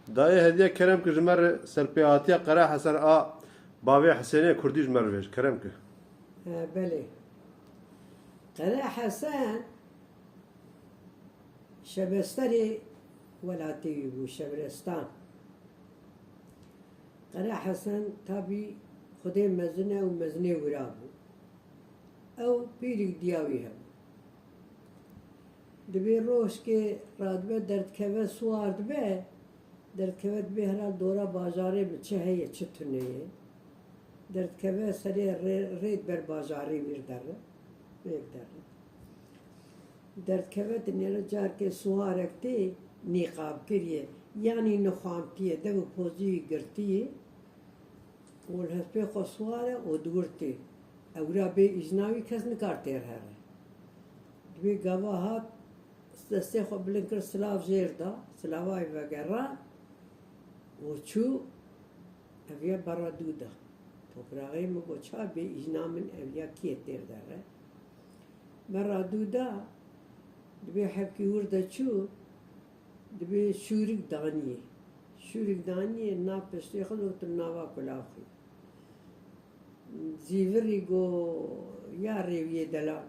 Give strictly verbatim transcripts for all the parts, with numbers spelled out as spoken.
Dayê hediye kerem ki ji me re serpêhatiya Qere Hesen a bavê Hesênê Kurdî ji me re vêj, kerem ki. He, belê. Qere Hesen şebesterê welatê wî bû, Şebrestan. Qere Hesen tabî Xwedê mezin e û mezinê wira bû. Ew pîrik diya wî hebû. Dibê rojkê radibe derdikeve, siwar dibe, derdikeve dibê herhal dora bajarê bi çi heye, çi tune ye. Derdikeve serê rê, rê ber bajarê wîr derre, vêk derre. Derdikeve dinêre carkê siwarek tê nîqabkirî ye, yanî nixwamtî ye, dev û pozî wî girtî ye. Û li hespê xwe siwar e û diwirtê. Ewra bê îzna wî kes nikar têr here. Dibê gava hat, destê xwe bilind kir, silav jêr da, silava wî vegera û çû, eviya bera dû da. Topraxê min got, ça bê îzna min eviya kê têr dere? Bera dû da, dibê hevkî wir de çû, dibê şûrik daniyê. Şûrik daniyê, nav piştê xwe de tu nava kulaxê. Zîvirî go, ya rêwiyê delal.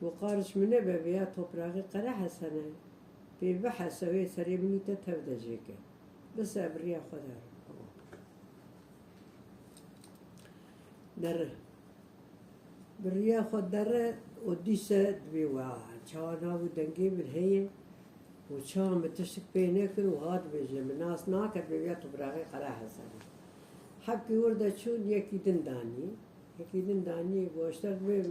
Go, qariş min nebe, vêya topraxê Qere Hesen e. Pê bihese, wê serê min û te tev de jêke. Bise bi riya xwe de. Dere. Bi riya xwe dere û dîse dibê wa, çawa nav û dengê min heye û çawa min tiştik pê nekir û ha dibêje, min nas nake, dibê vêya topraxê Qere Hesen e. Hebkî wir de çûn, yekî din danî. Yekî din danî, go, ji te re dibê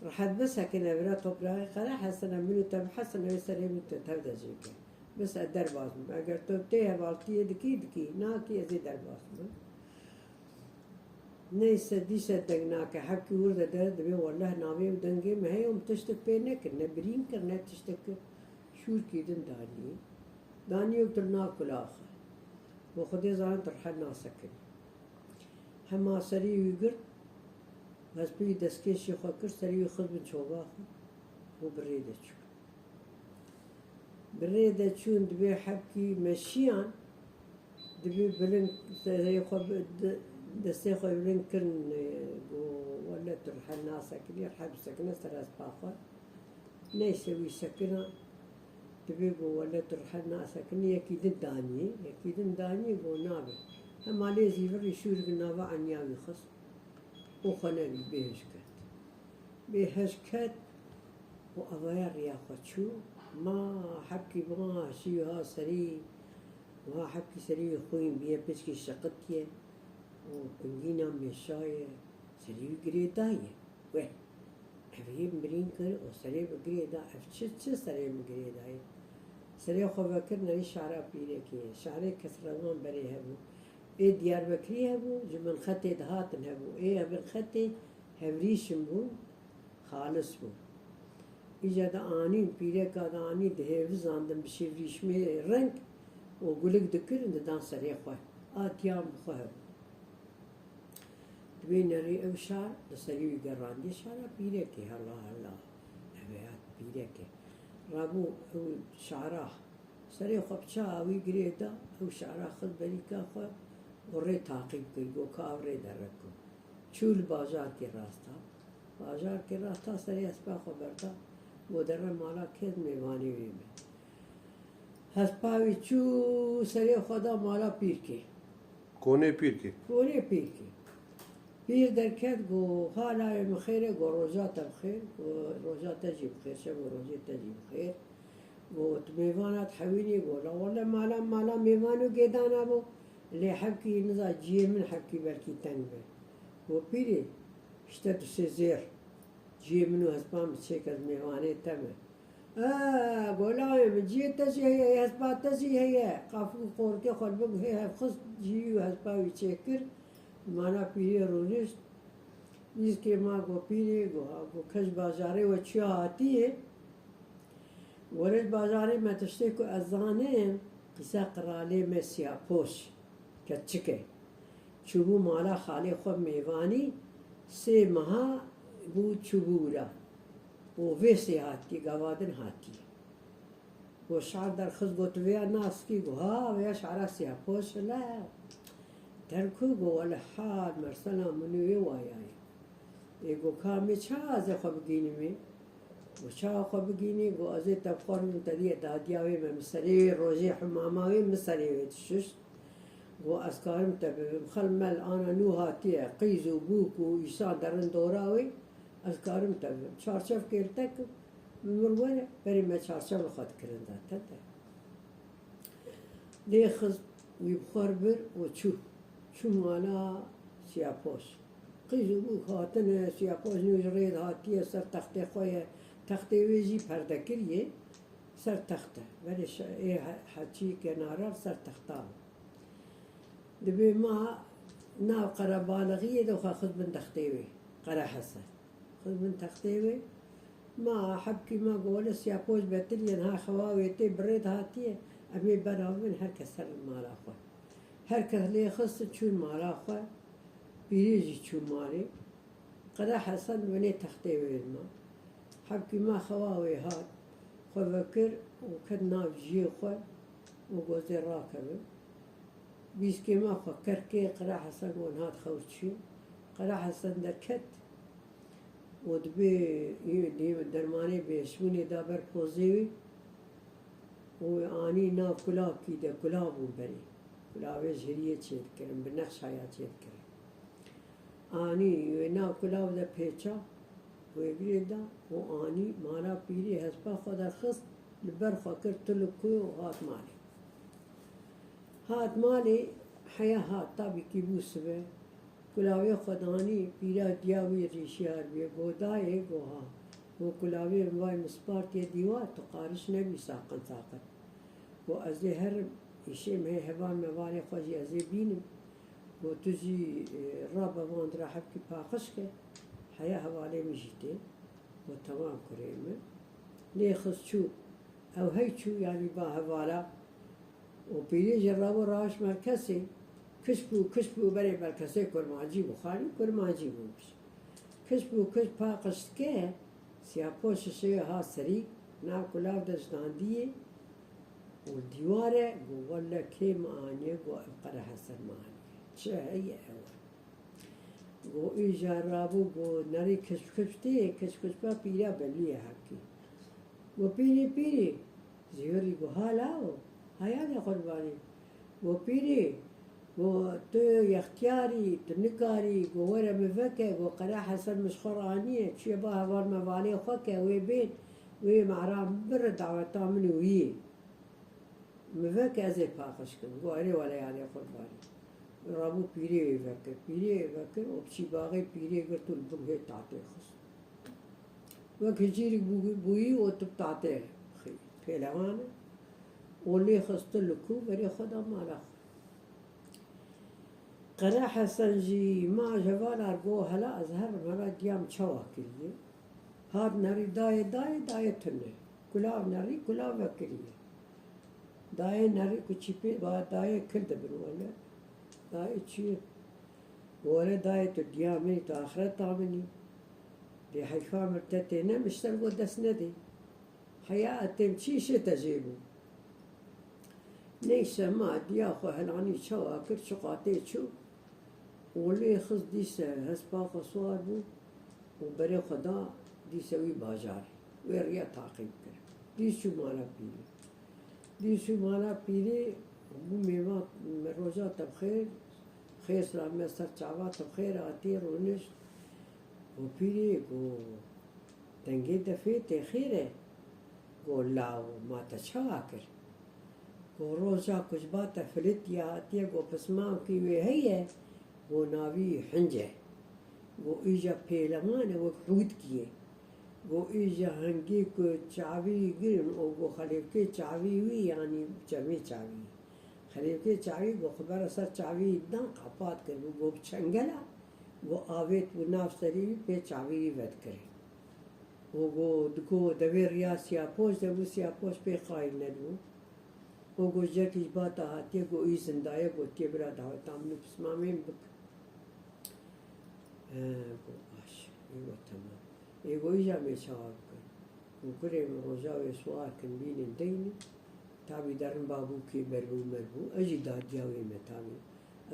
rehet bisekine, vira topraxê Qere Hesen e, min û te bihesin, wê serê min û te tev de jêke. Bise derbas bim. Eger tu tê hevaltiyê dikî, dikî. Nakî, ez ê derbas bim. Neyse, dîse deng nake, hebkî wir de dere, dibê, welleh navê û dengê min heye û min tiştik pê nekir, ne birîn kir, ne tiştik kir. Şûrkî din danî. Danî û tu li nav kulaxe. Bo Xwedê zanin tu rihet nasekinî. Hema serî wî girt, hespê wî destkeşî xwe kir, serî wî xist bin çova xwe û bi rê de çû. Bi rê de çûn, dibê hebkî meşiyan, dibê bilind serê xwe bi, di, destê xwe bilind kirin, e, got, wele tu rihet nasekinî, rihet bisekine ser hespa xwe. Neyse wî sekina, dibê got, wele tu rihet nasekinî, yekî din danî, yekî din danî, got, nabe. Hema lê zîvirî şûrik nava eniya wî xist û xwe nevî bêhişk ket. Bêhişk ket û avaya riya xwe çû, ma hebkî ma şî ha serî, wiha hebkî serî wî xwîn bîye, piçkî şiqitiye û pingîna mêşaye, serî wî girêdaye. Weh, ev yê mirîn kir û serê bi girê da, ev çi, çi serê min girê dayê? Serê xwe vekir nerî şara pîrekê. Şarê kesrewan berê hebû. Ê Diyarbekirî hebû, ji Binxetê dihatin hebû. Ê Binxetê hevrîşim bûn, xalis bûn. Îca de anîn, pîreka de anî, dihêvizandin bi şevrîşmê reng û gulik dikirin, didan serê xwe. A tiyan bi xwe hebû. Dibê nerî ew şar li serî wî gerandî, şara pîrekê, hela hela. Ev ê hat pîrekê. Rabû ew şara serê xwe bi çawa wî girê da, ew şara xist berîka xwe û rê taqîb kir, got ka ev rê dereko. Çû li bajarkê rast hat. Bajarkê rast hat, serê hespa xwe berda, got dere mala kê, mêvanê wê be. Hespa wî çû, serê xwe da mala pîrkê. Konê pîrkê. Konê pîrkê. Pîr derket, got, ha layê min xêr e, got, roja te bi xêr, got, roja te jî bi xêr, şev û rojê te jî bi xêr. Got, tu mêvan hat hewînî, got, la wele mala, mala mêvan û gêdan hebû, lê hebkî niza ciyê min hebkî belkî teng be. Got, pîrê, işte tu sê zêr, ciyê min û hespa min çêke, ez mêvanê te me. E, golayê min, ciyê te jî heye, hespa te jî heye. Qafik û qorikê xwe li bin hê hevxist, ciyî û hespa wî çêkir. Mala pîrê rûnişt. Nîzkê ma got, pîrê, got, ha, got, ke ji bajarê we çûya hatiyê, were ji bajarê me, tiştê ku ez zanim, qîsa qiralê me Siyapoş, keçik e. Çûbû mala xalê xwe mêvanî, sê meha bû çûbû wira. Û vê sê hatiye, gava din hatiye. Go şar derxist, go tu vêya nas kî? Go ha, vêya şara Siyapoş le. Derku? Go wele hal mersela min wê wayayê. Ê go ka em ê çawa ez ê xwe bigînîmê? Go çawa xwe bigînî? Go ez ê te bixwarim, te dî dadiya wê me, min serê wê, rojê himama wê min serê wê dişişt. Go ez karim te bibim. Xel mel ana nû hatiye, qîz û bûk û îsan derin dora wê, ez karim te bibim. Çarçev kêl te kim, min mir were, berê me çarçev li xwe dikirin zaten de. Lê xist wî bi xwe re bir û çû. Çû mala Siyapoş. Qîz û bûk hatine, Siyapoş nû ji rê de hatiye, ser textê xwe ye. Textê wê jî perdekirî ye. Ser text e. Berê şe-, ê he-, heçî kenara li ser texta bû. Dibê ma nav qerebalixiyê de xwe xist bin textê wê. Qere Hesen. Xist bin textê wê. Ma hebkî ma go wele Siyapoş betilî ye, niha xewa wê tê, bi rê de hatiye. Em ê bera bibin, her kes herin mala xwe. Her kes lê xistin çûn mala xwe. Pîrê jî çû malê. Qere Hesen binê textê wê ma. Hebkî ma xewa wê hat. Xwe vekir û ket nav cihê xwe û go ez ê rakevim. Bîskê ma xwe ker kê, Qere Hesen go niha dixew çû. Qere Hesen derket û dibê, dê dermanê bêşbûnê da ber pozê wî û wê anî nav kulavkî de, kulav bûn berê. Kulavê ji hiriyê çêdikirin, bi nexşaya çêdikirin. Anî wê nav kulav de pêça, wê girê da û anî mala pîrê, hespa xwe derxist, li ber xwe kir, tu li ku û hat malê. Hat malê, heya hat, tabî kî bû sibe, kulavê xwe danî, pîra diya wî rîşiyar bûye, go dayê, go ha. Go kulavê min vay min spartiye dîwar, tu qariş nebî saqin saqin. Go ez ê herim, îşê min heye, heval mevalê xwe jî ez ê bînim. Go tu jî, e, rabe van dira hebkî paqij ke, heya hevalê min jî tê. Go temam kurê min. Lê xist çû. Ew hey çû, yanî ba hevala. Û pîrê jî rabû raş merkesê. Kiş bû, kiş bû, berê merkesê kurmancî bû. Xanî kurmancî bû. Kiş bû, kiş paqij dike. Siyapoş şişeyê ha serî, nav kulav de ji dandiyê û dîwar e, go wele kê min aniye? Go ev Qere Hesen min aniye. Çi heye ew e. Go îja rabû, go nerî kiş kiş tê, kiş kiş ba pîra belî ye hebkî. Go pîrê, pîrê, zîhirî go ha lawo, heya de qurbanî. Go pîrê, go tu yextiyarî, tu nikarî, go were min veke, go Qere Hesen min ji xwe re aniye, çûye ba heval mevalê xwe ke wê bên, wê mehra min bire daweta min û wî. Min veke ez ê paqij kim. Go erê wele yadê qurbanî. Rabû pîrê wê vekir. Pîrê wê vekir û piçî baxê pîrê girt û li bin wê tatê xist. Wek hicîrîk bû-, bûyî û tu bi tatê xî. Pêlewan e. Û lê xist tu li ku berê xwe da mala xwe. Qere Hesen jî ma ji hevala re go hela ez herim hela diya min çawa kiriye. Hat nerî dayê, dayê, dayê tune. Kulav nerî, kulav vekiriye. Dayê nerî ku çî pê ba dayê kil dibin wele. Dayê çi ye? Wele dayê tu diya min î, tu axireta min î. Dê heyfa min te tê ne min ji te re go dest nedê. Heya ez têm çi îşê te jê bû. Neyse ma diya xwe helanî çawa kir, çi qatê çû. Û lê xist dîse hespa xwe siwar bû û berê xwe da dîse wî bajarê. Wê riya taqîb kir. Dîs çû mala pîrê. Dîs çû mala pîrê, bû mêvan, me roja te bi xêr, xêr sira me ser çava te bi xêr hatî rûnişt. Û pîrê got, dengê defê tê xêr e? Got, lawo, ma te çawa kir? Got, roja ku ji ba te filitiye hatiye, got, pismamkî wê heye, got, navî hinc e. Got, îja pêlewan e, wek hûdkî ye. Got, îja hingê ku çavî girin û got, xelêvkê çavî wî, yanî çemê çavî. Xelêvkê çavî got, xibera ser çavî dan qepat kir, got, bi çengela, got, avêt bû nav serî wî, pê çavî wî vedikirê. Û got, got, devê riya Siyapoş de bû, Siyapoş pê qayîl nedibû. Û got, jerkî ji ba te hatiye, got, îzin daye, gotiye, bira daweta min û pismamê min bik. He, got, baş. Ê, got, temam. Ê, got, îja mê çawa bikin? Û kurê min roja wê siwar kin bînin deynin. Tabî derin babûkê berbû merbû. Ez jî dadiya wê me tabî.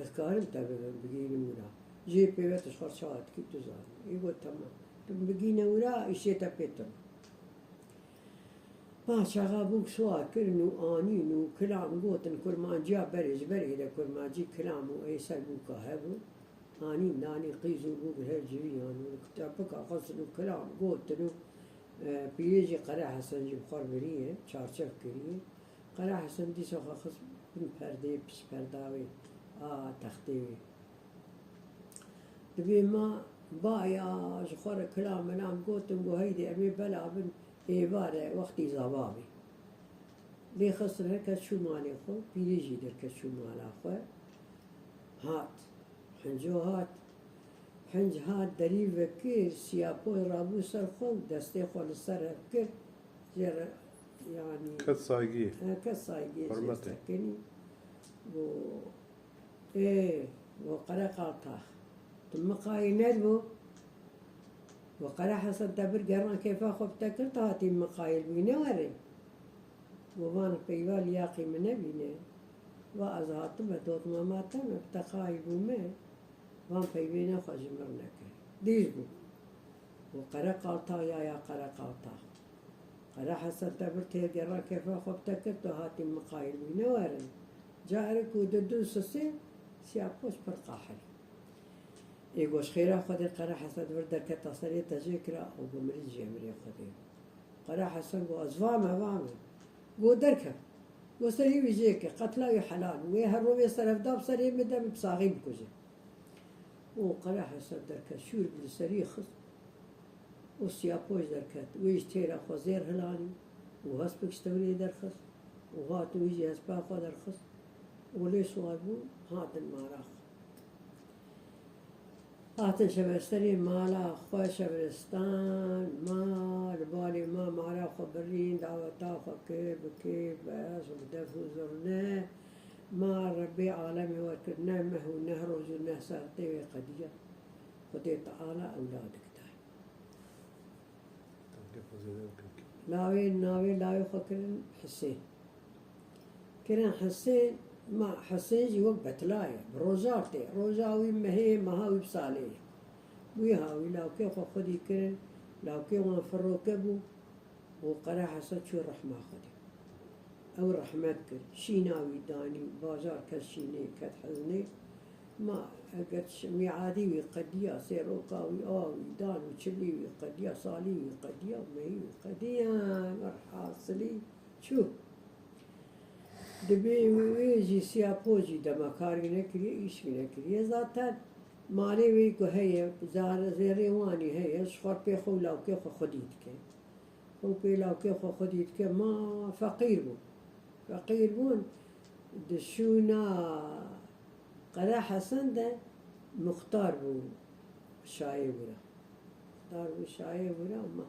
Ez karim te bibim, bigihînim wira. Jê pê ve tu ji xwe çawa dikî tu zanî. Ê got, temam. Tu bigihîne wira, îşê te pê tune. Ma çaxa bûk siwar kirin û anîn û kilam gotin, kurmanciya berê ji berê de kurmancî kilam û ê ser bûka hebû. Anîn danî qîz û bûk li her civî yan û li kitapika xwestin û kilam gotin û, e, pîrê jî Qere Hesen jî bi xwe re biriye, çarçev kiriye. Qere Hesen dîsa xwe xist bin perdê, pişt perda wê, a textê wê. Dibê ma baya ji xwe re kilam milam gotin, got, heydê em ê bela bin, êvar e, wextî zava bê. Lê xistin her kes çû malê xwe, pîrê jî derket çû mala xwe. Hat. Hinco hat. Hinc hat, derî vekir, siyapoz rabû ser xwe û destê xwe li ser hev kir. Jê re, yanî, Ket saygî. He, ket saygî jê Hurmetê. Sekinî. Got, ê, got, Qere Qaltax, tu miqayîl nedibû? Got, Qere Hesen te bir gerran kêfa xwe bi te kir, tu hatî miqayîl bûyî, ne werê. Got, van peyva liyaqî min nebîne. Va ez hatime dotmama te me, bi te qayîl bûme. Van peyvê nexwe ji mir neke. Dîj bû. Got, Qere Qaltax ya, ya Qere Qaltax. Qere Hesen te bir têr gerran kêfa xwe bi te kir, tu hatî miqayîl bûyî, ne werin. Carik û di du sisê, siyapoz pir qahil. Ê got, ji xêra Xwedê Qere Hesen vir derketa serê te jê kira û got, mirî jê mirê Xwedê. Qere Hesen got, ez vame, vame. Got, derkev. Got, serî wî jê ke, qetla wî helal bû. Wê her rovê serevda bi serê min de min bi saxî bikuje. Û Qere Hesen derket, şûr bi li serî xist û siyapoz derket. Wê ji têra xwe zêr hilanî û hespek ji tewrê derxist û hat û wî jî hespa xwe derxist û lê siwar bû, hatin mala xwe. Hatin şevesterê mala xwe şeverestan, ma li balê ma mala xwe birîn, daweta xwe kir bi kêf, bi ez û bi def û zurne. Ma Rebbê alemê we kir, ne meh û ne roj û ne saetê wê qediya. Xwedê Teala ewladik dayê. Lawê, navê lawê xwe kirin Hisên. Kirin Hisên, ma Hisên jî wek betla ye. Bi roja tê. Roja wî mehê, meha wî bi salê ye. Wî ha wî lawkê xwe xwedî kirin, lawkê wan firoke bû. Û Qere Hesen çû rehma Xwedê. Ew rehmet kir. Şîna wî danî, bajar kes şînê, ket hezinê. Ma eger ş-, mîadî wî qediya, sêroka wî, a wî, dan û çilî wî qediya, salî wî qediya, mehî wî qediya, werhasilî çû. Dibê wê jî siyapoz jî dema kar wî nekiriye, îş wî nekiriye. Zaten malê wê ku heye, zar-, zêrê wanî heye, ji xwe pê xwe û lawkê xwe xwedî dike. Ew pê lawkê xwe xwedî dike, ma feqîr bû. Feqîr bûn, di şûna Qere Hesen de muxtar bû şayê wira. Muxtar bû şayê wira ma.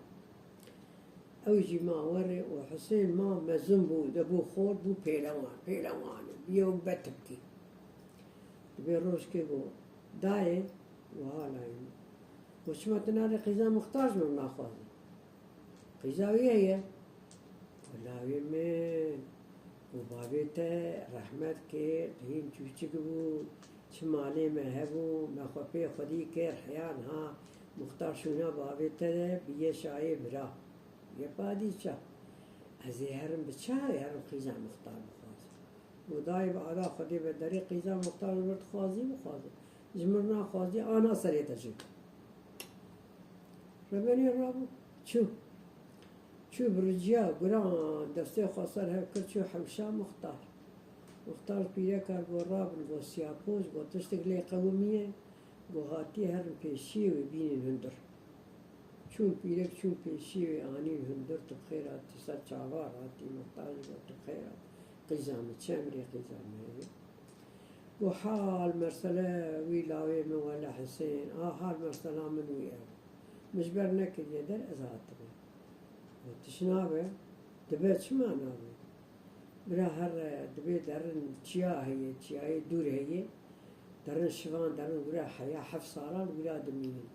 Ew jî ma werê û Hisên ma mezin bû, de bû xort, bû pêlewan, pêlewan û bûye û betibkî. Dibê rojkê got, dayê, wiha layê min. Got, çima tu narê qîza muxtar ji min naxwazî? Qîza wî heye. Got, lawê min û bavê te rehmet kir, hîn çûçik bû, çi malê me hebû, me xwe pê xwedî kir, heya niha muxtar şûna bavê te de bûye şayê bira. Bûye padîşah. Ez ê herim bi çi herim qîza muxtar bixwazim? Got, dayê, bi ala Xwedê be derê qîza muxtar ji vir dixwazî, bixwaze. Ji mir naxwazî, ana serê te jê. Rebenê rabû, çû. Çû bi riciya guran destê xwe ser hev kir, çû hewşa muxtar. Muxtar pîreka got, rabin, got, siyapoz, got, tiştek lê qewimiye, got, hatiye herin pêşiyê wê bînin hundir. Çûn pîrek, çûn pêşiyê wê, anîn hundir, tu bi xêr hatî, ser çavar hatî, muxtar jî got, tu bi xêr hatî. Qîza min, çi emrê qîza min heye? Got, hal mesele wî lawê min wele Hisên, a hal mesela min wî ew. Min ji ber nekiriye der, ez hatime. Got, tişt nabe, dibe çima nabe? Bira here, dibê derin çiya heye, çiyayê dûr heye. Derin şivan, derin wira heya heft salan wira dimînin.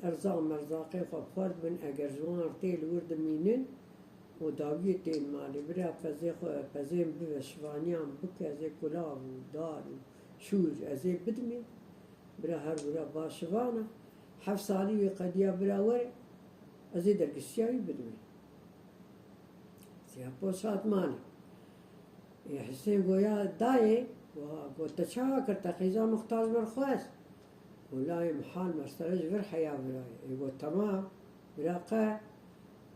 Erzaq merzaqê xwe xwar bin, eger ji wan tê li wir dimînin û dawiyê tên malê, bira pezê xwe, pezên bive, şivaniyan bike, ez ê kulav û dar û şûr ez ê bidimê. Bira her wira ba şivana, heft salî wî qediya, bira were, ez ê dergisiya wî bidimê. Siyapoş hat malê. Ê Hisên goya dayê, goha got, te çawa kir, te qîza muxtar ji ber xwest? Got, layê mihal, mesele ji vir heya vira ye. Ê got, temam, bira qe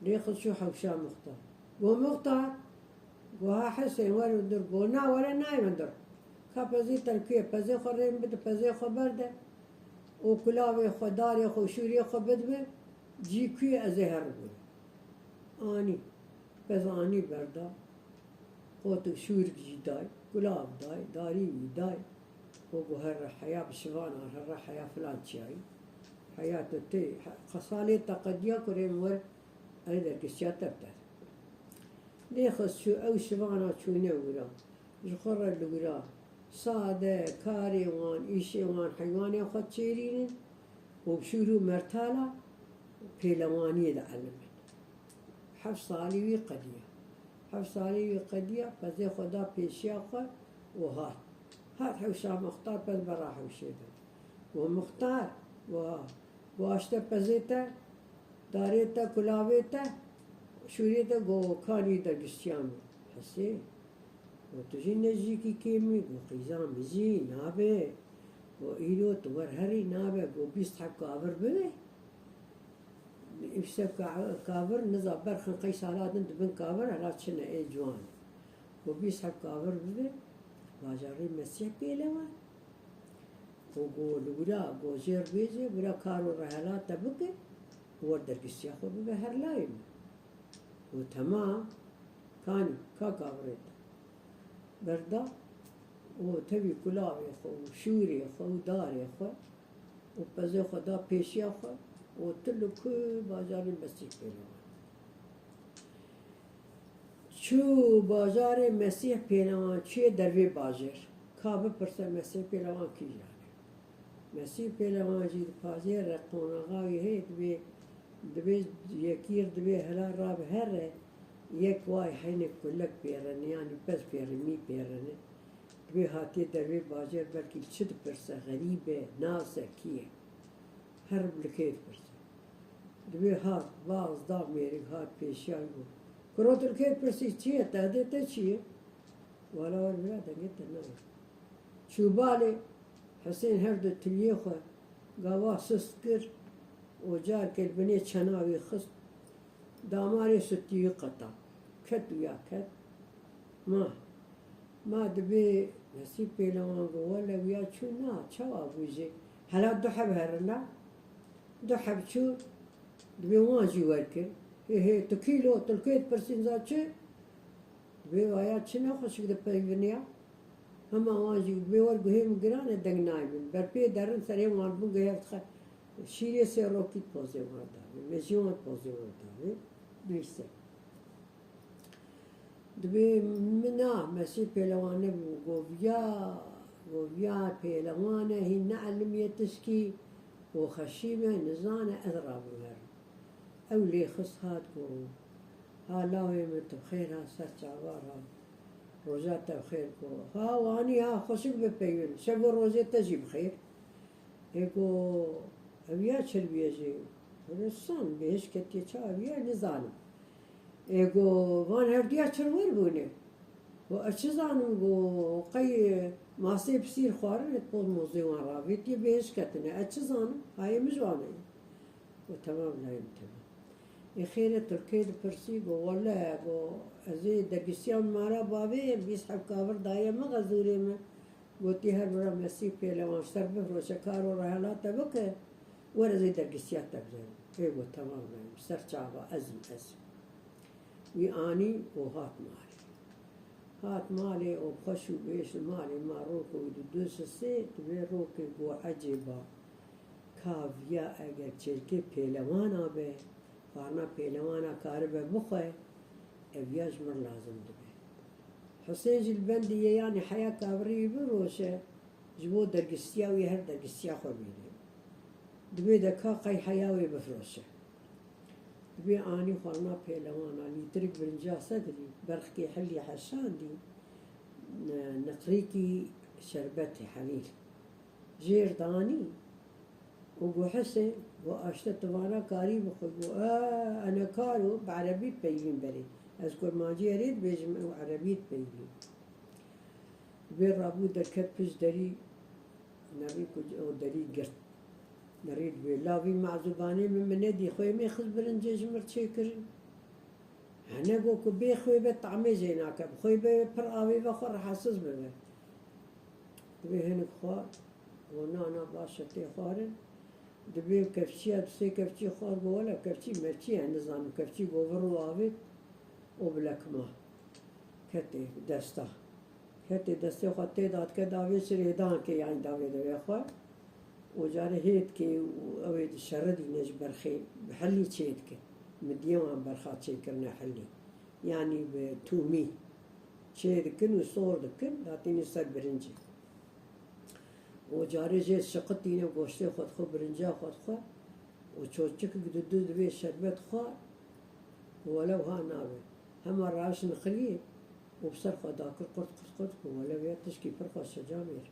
lê xist çû hewşa muxtar. Got, muxtar, goha Hisên were hundir. Got, na, were nayê hundir. Ka pezê te li ku ye, pezê xwe rê min bide, pezê xwe berde û kulavê xwe, darê xwe, şûrê xwe bidime, cî ku ye ez ê herim. Anî, pez anî berda. Qotik şûrik jî day, gulav day, darî wî day. Û got, here heya bi şivan a, here heya filan çiyayî. Heya tu tê, he-, qesalê te qediya kurê min were, ez dergisiya te bide. Lê xist çû, ew şivana çûne wira. Ji xwe re li wira. Sade, karê wan, îşê wan, heywanê xwe çêrînin û bi şûr û mertala pêlewaniyê dielimin. Heft salî wî qediya. Heft salî wî qediya, pezê xwe da pêşiya xwe û hat. Hat hewşa muxtar, pez bera hewşê de. Got, muxtar, got, got, aşte pezê te, darê te, kulavê te, şûrê te, got, kanî dergisiya min. Hisê, got, tu jî ne jîkî kêm î, got, qîza min jî nabe. Got, îro tu wer herî nabe, got, bîst heb kavir bibe. Îşte ka-, kavir niza berxin qey sala din dibin kavir, hela çine ê ciwan. Got, bîst heb kavir bibe, bajarê Mesîh pêlewan. Û got, li wira, got, jêr bêje, wira kar û rehela te bike, wer dergisiya xwe bibe her layê min. Got, temam, kanî, ka kavirê te. Berda û tevî kulavê xwe û şûrê xwe û darê xwe û pezê xwe da pêşiya xwe û tu li ku bajarê Mesîh pêlewan. Çû bajarê Mesîh pêlewan, çûyê dervê bajêr. Ka bipirse Mesîh pêlewan kîjan e? Mesîh pêlewan jî di pajê re qonaxa wî heye, dibê, dibê yekîr dibê hela rabe here, yek way heynek kulek pêrene, yanî pez pêrene, mî pêrene. Dibê hatiye dervê bajêr, belkî li çi dipirse, xerîb e, nas e, kî ye? Her bi li kê dipirse. Dibê hat, baz da mêrik, hat pêşiya wî got, kuro, tu li kê dipirsî, çi ye, tehdê te çi ye? Wala wer bira, dengê te nayê. Çû balê, Hisên her du tiliyê xwe gava sist kir û carkê li binê çena wî xist, damarê sutî wî qeta. Ket û ya ket. Ma, ma dibê Mesîh pêlewan got, wele wiya çû, na, çawa bû jî? Hela du heb herina. Du heb çû, dibê wan jî wer kir. Hê, hê, tu kî lo, tu li kê dipirsî, niza çi? Dibê waya çi ne xweşik dipeyviniya? Hema wan jî dibê wer guhê min giran e, deng nayê min. Berpê derin serê wan bûn, guhê dixe. Şîrê sê rokî pozê wan davê. Mejî wan pozê wan davê. Neyse. Dibê min a, Mesîh pêlewan nebû. Goviya, goviya pêlewan e, hîn neelimiye tişkî û xeşîm e, nizane ez rabim herim. Ew lê xist hat got, ha lawê min, tu bi xêr hat, ser çava hat, roja te bi xêr got. Ha wanî ha, xweşik bipeyvin, şev û rojê te jî bi xêr. Ê got, ev ya çi bûye jî? Got, san bêhişt ketiye, çawa bûye nizanim. Ê got, van herduya çi li wir bûne? Got, ez çi zanim, got, qey masê pisîr xwarin, ê poz mozê wan ravêtiye, bêhişt ketine. Ez çi zanim? Hayê min ji wan e. Got, temam layê min, temam. Ê xêr e, tu li kê dipirsî? Got, wele, got, ez ê dergisiya min mala bavê ye, bîst heb kavir daye min xezûrê min. Gotî, her bira Mesîh pêlewan, ji ser bifroşe, kar û rehela te bike, were ez ê dergisiya te biderim. Ê got, temam layê min, ser çava, ez im, ez im. Wî anî û hat malê. Hat malê û bi xweş û bi hêş li malê ma roko wî didu sisê, dibê rokê got, ecêba, ka viya eger çêlkê pêlewana be, xwarina pêlewana karibe bixwe, ev ya ji min lazim dibe. Hisên jî li bendê ye, yanî heya kavirî wî biroşe, ji bo dergisiya wî her dergisiya xwe bîne. Dibê de ka qey heya wê bifiroşe. Dibê anî xwarina pêlewana, lîtrik birinca sedrî, berxkê hilî heşandî, ne-, niqrîkî şerbetê helîl jêr danî û got, Hesên, got, aşte tu vana karî bixwe. Got, E, ene kar o, bi erebî dipeyvîn berê. Ez kurmancî erê dibêjim, ew erebî dipeyvîn. Dibê rabû derket pişt derî, nerî ku o derî girt. Nerî dibê, La vî mezûbanê min, min nedî, xwê mê xist birincê ji mir çêkirin. Hene got ku bê xwê be tamê jê nake, bi xwê be pir avê ve xwe rehetsiz bibe. Dibê hinik xwar, got, Na, na, baş e, tê xwarin. Dibê kevçiya, du sê kevçî xwar, got, Wele kevçî mevçî ye, nizanim, kevçî got, Vir û avêt û bilekima. Ketê desta. Ketê destê xwe tê da dike, davê çirê dankê, yanî davê devê xwe. Û carê hê dikê û ew ê di şeridîne ji berxê bi helî çê dike. Midiyê wan berxa çêkirine helî. Yanî bi tûmî çê dikin û sor dikin, datîne ser birincê. Û carê jê şiqitîne, goştê xwe dixwe, birinca xwe dixwe. Û çoçikek didu dibê şerbet xwar. Û wele wiha nabe. Hema raş nixiriyê û bi ser xwe dakir qurt, qurt, qurt, ku wele vê tişkî pir xweş e camêr.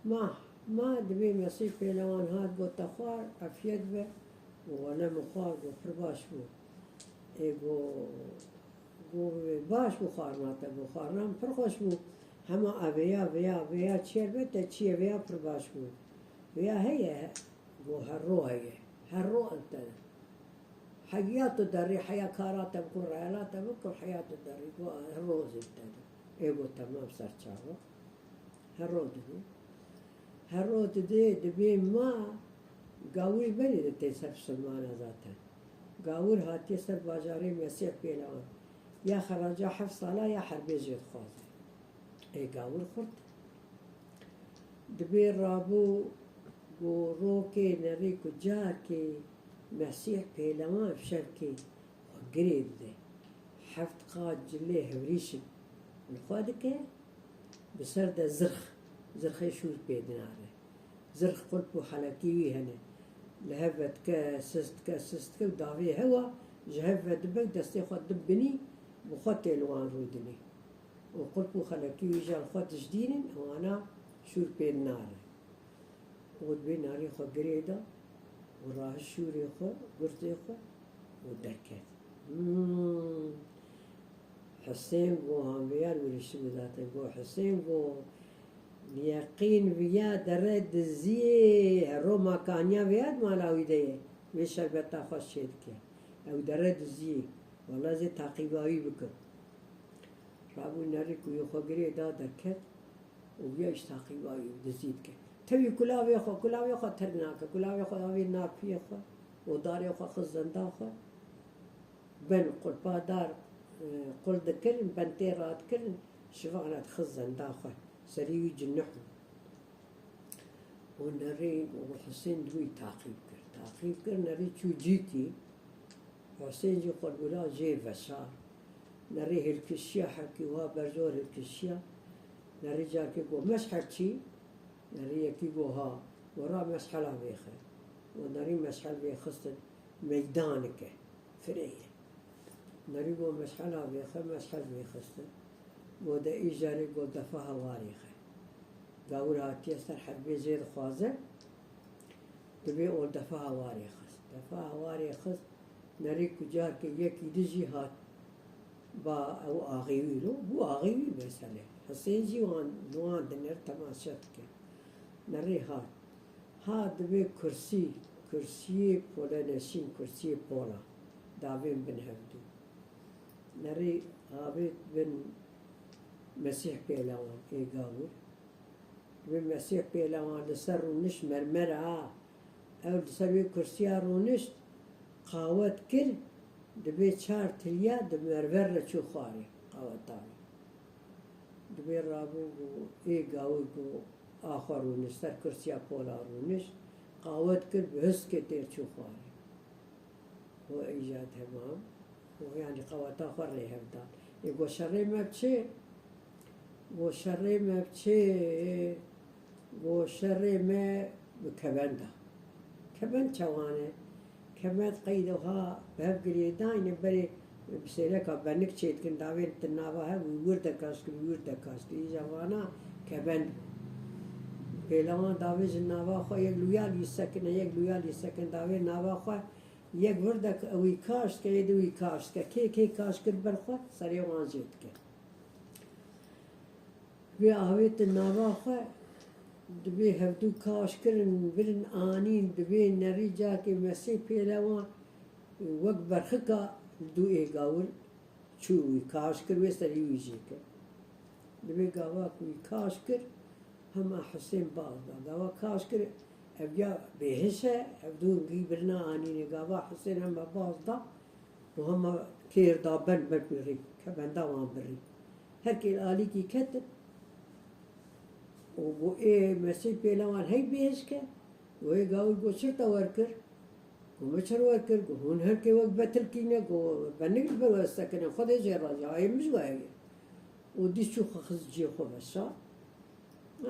Ma, ma dibê Mesîh pêlewan hat got, Te xwar, efiyet be. Û wele min xwar, got, Pir baş bû. Ê got, got, Baş bû xwarina te, got, Xwarina min pir xweş bû. Hema ev vêya, vêya, vêya çêr be, te çiyê vêya pir baş bû. Vêya heye, got, Herro heye. Herro ente. Heya tu derî, heya kara te bikin, reyala te bikin, heya tu derî, got, Herro zî te. Ê got, Temam, ser çava. Herro didê. Herro didê, dibê ma gawir berê de tê ser Silmana zaten. Gawir hatiye ser bajarê Mesîh pêlewan. Ya xeraca heft sala ya herbê jê dixwaze. Ê gawir xurt. Dibê rabû got, Rokê nerî ku carkê Mesîh pêlewan şevkê xwe girê dide. Heft qat cilê hevrîşin li xwe dike, bi ser de zirx, zirxê şûr pê dinare. Zirx qulp û helekî wî hene. Li hev vedike, sist dike, sist dike û davê hewa ji hev vedibe û destê xwe dibinî, bi xwe tê li wan rûdinê. Û qulp û xelekî wî jî li xwe dijdînin, wana şûr pê nare. Û dibê nerî xwe girê da û rahişt şûrê xwe, gurzê xwe û derket. Hmm. Husên got, Hanvêyar wirîştibû zaten, got, Husên got, Yeqîn viya dere diziyê, hero makaniya vêya di mala wî de ye. Vê şerbeta xweş çêdike. Ew dere diziyê. Wela zê taqîba wî bikim. Rabû nerî ku yê xwe girê da derket û viya îş taqîba wî dizî dike. Tevî kulavê xwe, kulavê xwe terk nake. Kulavê xwe avê napiyê xwe û darê xwe xist zenda xwe. Ben qulpa dar, e, qul dikirin, ben tê radikirin, şivana dixist zenda xwe. Serî wî cinihû. Û nerî û Husên di wî taqîb kir. Taqîb kir, nerî çû cîkî. Husên jî xwe li wila jê veşar. Nerî hilkişiya hevkî wiha ber zor hilkişiya. Nerî carkê got, Meşhel çî? Nerî yekî got, Ha. Got, Ra meşhela vêxe. Û nerî meşhel vêxistin. Meydanik e. Firê ye. Nerî got, Meşhela vêxe, meşhel vêxistin. Got, De îcarê got, Defa hewarê xe. Gawir hatiye ser herbê jê dixwaze, dibê ol defa hewarê xist. Defa hewarê xist, nerî ku carkê yekî di jî hat. Ba ew axê wî lo, bû axê wî mesele. Husên jî wan, li wan dinêr temaşe dike. Nerî hat. Ha dibê kursî, kursiyê poleneşîn, kursiyê pola. Davên bin hevdû. Nerî avêt bin Mesîh pêlewan ê gawir. Dibê Mesîh pêlewan li ser rûnişt mermer a. Ew li ser wê kursiya rûnişt, qawet kir, dibê çar tiliya di merver re çû xwarê, qaweta wî. Dibê rabû got, ê gawir got, a xwe rûnişt, ser kursiya pola rûnişt, qawet kir, bi hiskê têr çû xwarê. Got, Îca temam. Got, yanî qaweta xwe rê hev da. Ê got, Şerê me bi çi? Got, Şerê me bi çi? Got, Şerê me bi kevenda. Kebend çawan e? Kebend qey de ha bi hev girêdayne berê bi sêreka benik çêdikin, davên di nava hev wî wir de kaş kir, wî wir de kaş kir. Îja vana kebend bû. Pêlewan davê ji nava xwe yek lûya lî sekine, yek lûya lî sekin davê nava xwe, yek vir de wî kaş dike, yê di wî kaş dike. Kê kê kaş kir ber xwe, serê wan jê dike. Vê avêtin nava xwe, divê hevdû kaş kirin, birin anîn, divê nerî cakê mesê pêlewan wek berxika li dû ê gawir çû wî kaş kir, wê serî wî jê kir. Divê gava ku wî kaş kir, hema Hisên baz da. Gava kaş kir, ev ya bêhiş e, ev dû gî birina anînê. Gava Hisên hema baz da û hema kêr da ben ber birî, kebenda wan birî. Her kê li alîkî ketin û got, ê mesê pêlewan hey bêhiş ke, got, ê gawir got, çir te wer kir? Got, min çir wer kir? Got, hûn her kê wek betilkî ne, got, benik li ber we sekine, Xwedê jê razî, hayê min ji we heye. Û dîs çû xwe xist cihê xwe veşart.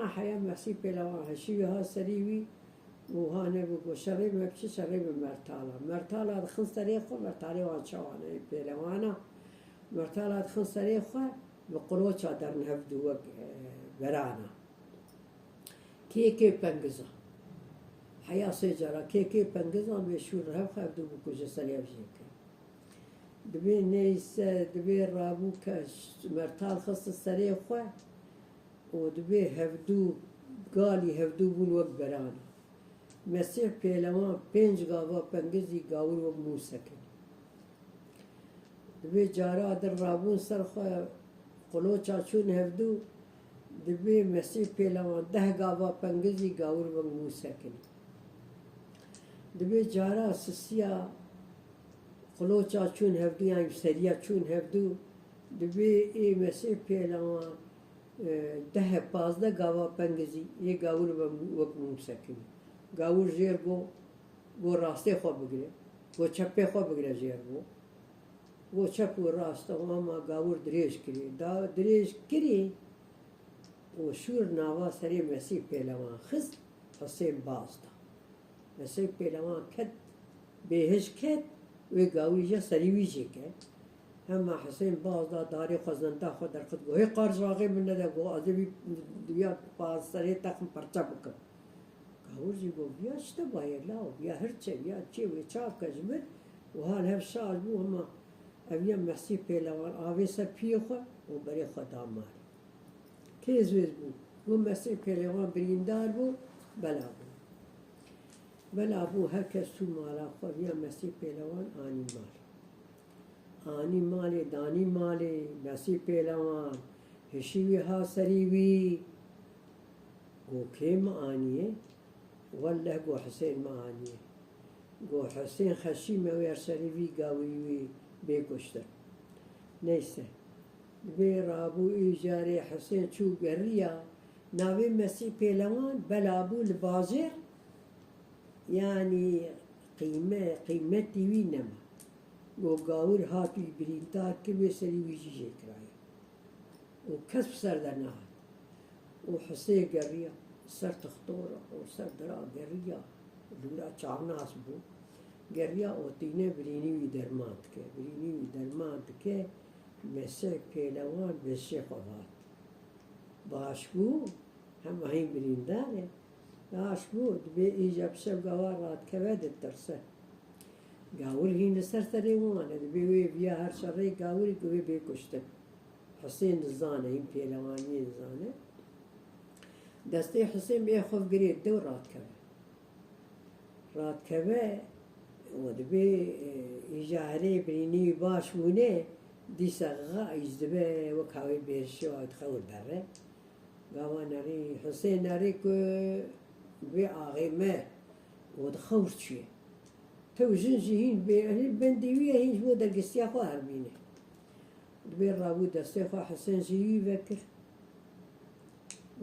A heya mesî pêlewan hişî wî ha serî wî û ha nebû got, şerê me biçe, şerê me mertala. Mertala dixin serê xwe, mertalê wan çawan e, pêlewana. Mertala dixin serê xwe, bi qiloça derin hevdû wek, e, berana. Kê kê pengiza. Heya sê cara kê kê pengiza bê şûr hev xwe hevdû bikuje, serê hev jê ke. Dibê neyse, dibê rabû ke mertal xiste serê xwe û dibê hevdû, galî hevdû bûn wek berana. Mesîh pêlewan pênc gava pengizî gawir wek mû sekin. Dibê cara din rabûn ser xwe, qiloça çûn hevdû, dibê Mesîh pêlewan deh gava pengizî gawir wek mû sekin. Dibê cara sisiya qiloça çûn hevdû, yan seriya çûn hevdû, dibê ê Mesîh pêlewan, e, deh pazdeh gava pengizî ê gawir wek mû sekin. Gawir jêr got, got rastê xwe bigire, got çepê xwe bigire jêr got. Got çep û rast, hema gawir dirêj kirî. Da dirêj kirî û şûr nava serê Mesîh pêlewan xist, Hisên baz da. Mesîh pêlewan ket, bêhiş ket, wê gawirî jê serî wî jê ke. Hema Hisên baz da, darê xwe zenda xwe derxist, got, hê qarj axê min nede, got, ez ê vî diviya serê te xim perçe bikim. Gawir jî got, viya çi te baye law, viya hirçe, viya çê wê çav ke ji min û hal hev şaş bû, hema ev ya Mesîh pêlewan avê ser piyê xwe û berê xwe da malê. Kê zêz bû? Got Mesîh pêlewan birîndar bû, bela bû. Bela bû, her kes çû mala xwe, viya Mesîh pêlewan anî mal. Anî malê, danî malê, Mesîh pêlewan, hişî wî ha serî wî. Got, kê min aniye? Welleh, got, Hisên min aniye. Got, Hisên xeşî me wê, her serî vî gawî wî bê kuştin. Neyse. Dibê rabû îcarê Hisên çû geriya, navê Mesîh pêlewan bela bû li bajêr, yanî qîme, qîmetî wî nema. Got, gawir hat wî birîndar kir, wê serî wî jî jê kiraye. Û kes bi ser de nehat. Û Hisê geriya, ser tixtora û ser dira geriya, lûra çavnas bû. Geriya û tîne birînî wî derman dike, birînî wî derman dike, Mesîh pêlewan bi hişê xwe hat. Baş bû, hema hîn birîndar e. Baş bû, dibê îca bi şev gava radikeve, ditirse. Gawir hîn li ser serê wan e, dibê wê viya her şerê gawirê ku wê bê kuştin. Hisên dizane, hîn pêlewaniyê dizane. Destê Hisên bê xwe girê dew radikeve. Radikeve û dibê, e, îja herê birînî baş bûne, dîsa xixa îc dibe wek hawê bêrişê wa dixewir derre. Gava nerî, Hisên nerî ku bê axê me û dixewir çûye. Tew jin jî hîn bê, hîn bendê wî ye, hîn ji bo dergestiya xwe herbîne. Dibê rabû destê xwe Hisên jî wî vekir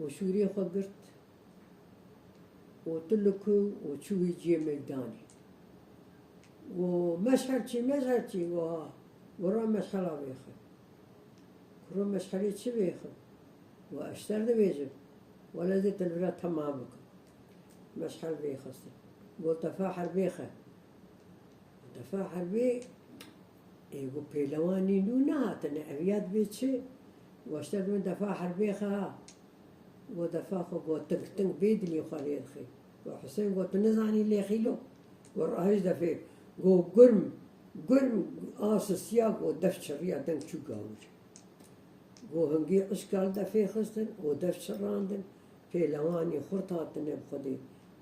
û şûrê xwe girt û tu li ku û çû wî ciyê meydanê. Got, meşhel çi, meşhel çi? Got, ha. Got, ra meşhela vêxin. Kuro meşhelê çi vêxin? Got, ez ji te re dibêjim. Wele ez ê te li vira tema bikim. Meşhel vêxistin. Got defa herbê xe. Defa herbê, ê, got pêlewanî nû nehatine, ev ya dibê çi? Waşte min defa herbê xe ha. Got defa xwe got ting ting bê dilî xwe lê dixê. Got Husên got tu nizanî lê xîlo. Got rahij defê. Got gurm, gurm a sisiya got def çiriya deng çû gawir. Got hingî işka li defê xistin û def çirandin, pêlewanî xurt hatine bi Xwedê.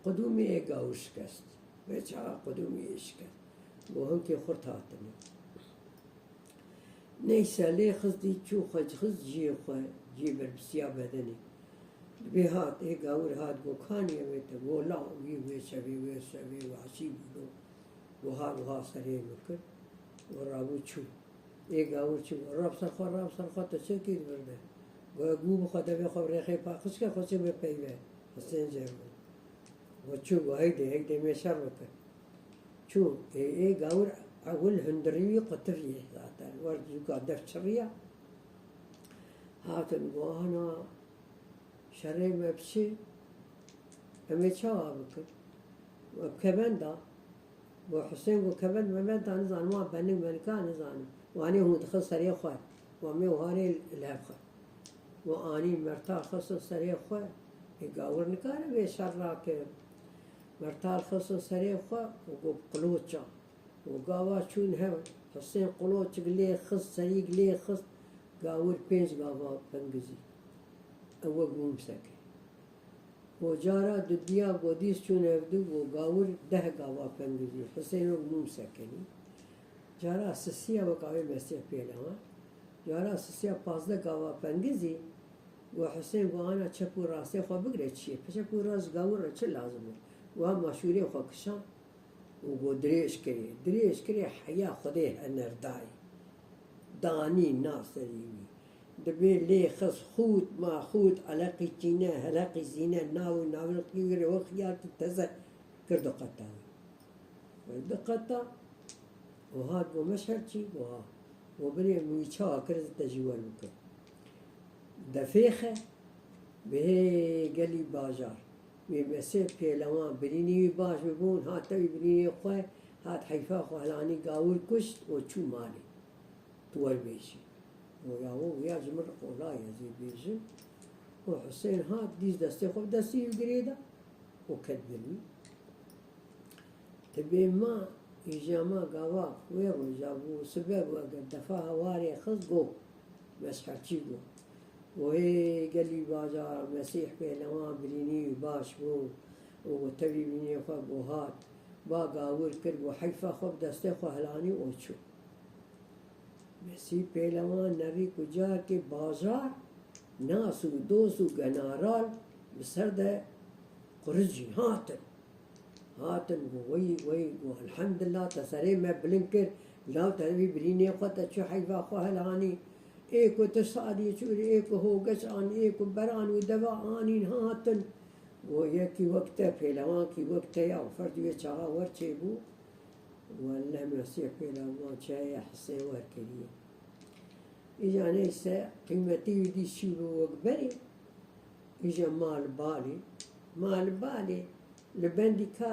Qudûmê ê gawir şikest. Vê çaxa qudûmê ê şikest. Got hinkê xurt hatine. Neyse lê xist dî çû xwe xist ciyê xwe, ciyê berbisiya bedenê. Dibê hat, ê gawir hat got kanî ew ê te? Got la wî wê şevê, wê şevê, wê aşî bû lo. Got hat wiha serê min kir û rabû çû. Ê gawir çû, rab ser xwe, rab ser xwe, tu çi kî di vir de? Got gû bi xwe devê xwe bi rêxê paqij ke, xwe çi bi peyve. Husên jê bû. Got çû, got heydê, heydê mê şer bike. Çû, ê, ê gawir ewil hundirî wî qutivî zaten. Wer zûka def çiriya. Hatin got ana şerê me bi çi? Em ê çawa bikin? We bi kevenda. Got Husên got kevend mevenda nizanim, wan benik menika nizanim. Wanê hûn dixin serê xwe. Wan mê wihanê li hev xwe. Got anî mertal xistin serê xwe. Ê gawir nikare vê şer rake. Mertal xistin serê xwe û got qiloça. Û gava çûn hev. Husên qiloçik lê xist, serîk lê xist. Gawir pênc gava pengizî. Ew wek mûm seke. Û cara dudiya ku dîs çûn hevdu û gawir deh gava pengizî, Husên wek mûm sekenî. Cara sisiya wek avê Mesîh pêlewan. Cara sisiya pazdeh gava pengizî û Husên got ana çep û rastê xwe bigire çi ye? Çep û rast gawir re çi lazim e? Got ha maşûrê xwe kişand û got dirêj kirê. Dirêj kirê heya Xwedê hener dayê. Danî na serî wî. Dibê lê xist xût ma xût, eleqî çîne, heleqî zîne, nav û navriqî wî re wek xiyar tu teze kir du qeta wî. Kir du qeta û hat got meşher çî? Got ha. Got birê min wî çawa kir ez te jî wer bikim. Defê xe, bihê gelî bajar. Wê Mesîh pêlewan birînî wî baş bibûn, hat tevî birînê xwe, hat heyfa xwe helanî gawir kuşt û çû malê. Tu wer bêjî. Got ya û ya ji min re qolay ez ê bêjim. Û Husên hat dîs destê xwe bi destê wî girê da û ket bin wî. Tibê ma, îja ma gava wê roja bû, sibe bû, eger defa hewarê xist got, mesherçî got. Got hê gelî bajar, Mesîh pêlewan birînî wî baş bû û got tevî birînê xwe got hat, ba gawir kir, got heyfa xwe bi destê xwe helanî û çû. Mesîh pêlewan nerî ku carkê bajar nas û dost û genaral bi ser de quricîn hatin. Hatin got wey wey got elhemdillah te serê me bilind kir, law te vî birînê xwe te çû heyva xwe helanî. Ê ku tu sadî çûrî, ê ku hogeç an, ê ku beran û deva anîn hatin. Got yekî wek te, pêlewankî wek te ya û ferdî wê çaxa wer çêbû. Welle Mesîh pêlewan çaye Husên wer kiriye. Îca neyse qîmetî wî dî şî bû wek berê. Îca mal balê. Mal balê li bendî ka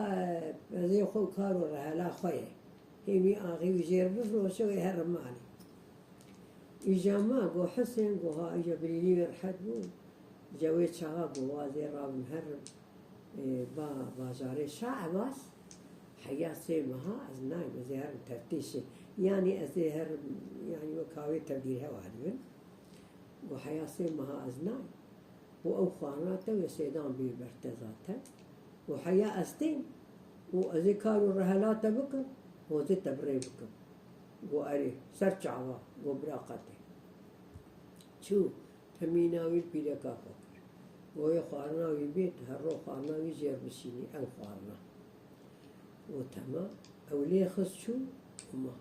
pezê xwe û kar û rehela xwe ye. Hê wî axî wî jêr bifroşe wê here malê. Îja ma got Husên, got ha îja birînî wê rehet bû. Îja wê çaxa got wazê rabim herim, ê, ba bajarê Şah Ebas. Heya sê meha ez nayim, ez ê herim teftîşê. Yanî ez ê herim, yanî wek havê tevdîr hewa dibin. Got heya sê meha ez nayim. Û ew xwarina te wê sêdan bî ber te zaten. Û heya ez têm û ez ê kar û rehela te bikim û ez ê te bi rê bikim. Got erê, ser çava, got bira qetê. Çû, temîna wî li pîreka xwe kir. Got yê xwarina wî bê, tu her ro xwarina wî jêr bişînî, ew xwarina. Û tema, ew lê xist çû û ma.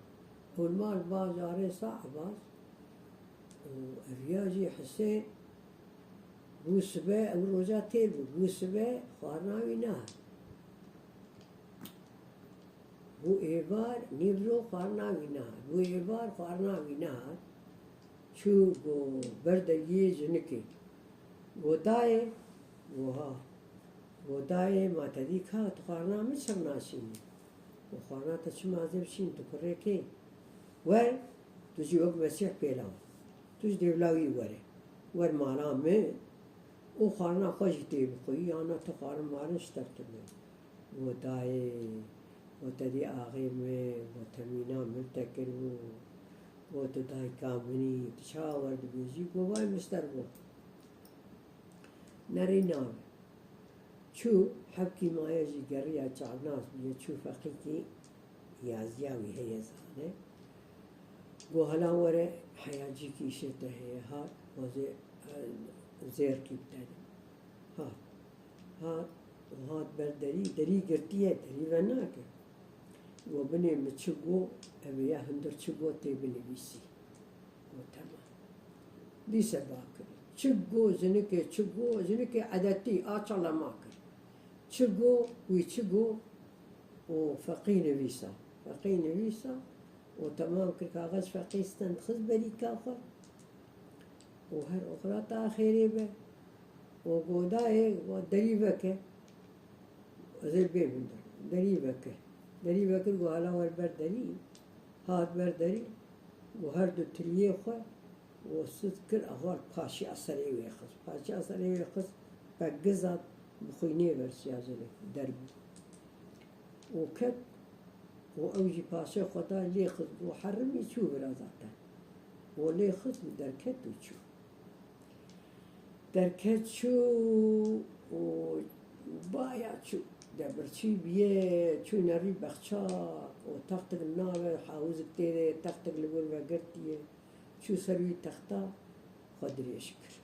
Ew li mal bajarê Şah Ebas û ev ya jî Husên bû sibe, ew roja têr bû, bû sibe xwarina wî nehat. Bû êvar, nîvro xwarina wî nehat. Bû êvar, xwarina wî nehat. Çû got ber dergiyê jinikê. Got dayê, got ha. Go dayê, ma te dî ka tu xwarina min çir naşînî? Û xwarina te çima zê bişîn, tu kurê kê? Wer, tu jî wek Mesîh pêlaw. Tu ji dêvla wî were. Wer mala min û xwarina xwe jî tê bixwî, yana tu xwarin marin ji te tune. Go dayê, go te dî axê min, go te mîna min te kiribû. Go tu dayika min î, tu çawa werdibêjî? Go vay min ji te re got. Nerî nabe. Çû, hevkî maye jî geriya çavnas bûye, çû feqîkî yaziya wî heye zane. Go hela were, heya cîkî îşê te heye, hat, wazê, e, zêrkî bi te de. Hat. Hat, hat ber derî, derî girtiye, derî venake. Go binê min çi go, ev ya hundir çi go tê binivîsî. Go temam. Dîse ba kir. Çi go jinikê, çi go jinikê edetî, a çalema kir. Çi go, wî çi go, û feqî nivîsa. Feqî nivîsa, û temam kir, kaxez feqî stend xist berîka xwe. Û her oxira te axêrê be. Û go dayê, go derî veke. Ez ê bê min der. Derî veke. Derî vekir, go hala wer ber derî. Hat ber derî. Go her du tiliyê xwe, go sit kir, axwar paşiya serê wê xist. Paşiya serê wê xist, pegiz hat, bi xwînê ver şiya jinê derbû. Û ket, û ew jî paşê xwe da lê xist, û herimî çû vira zaten. Û lê xist û derket û çû. Derket çû û baya çû. De birçî bîye, çû nerî bexçak û textik nave, hawizek tê de, textik li wir vegirtiye. Çû ser wî texta, xwe dirêj kir.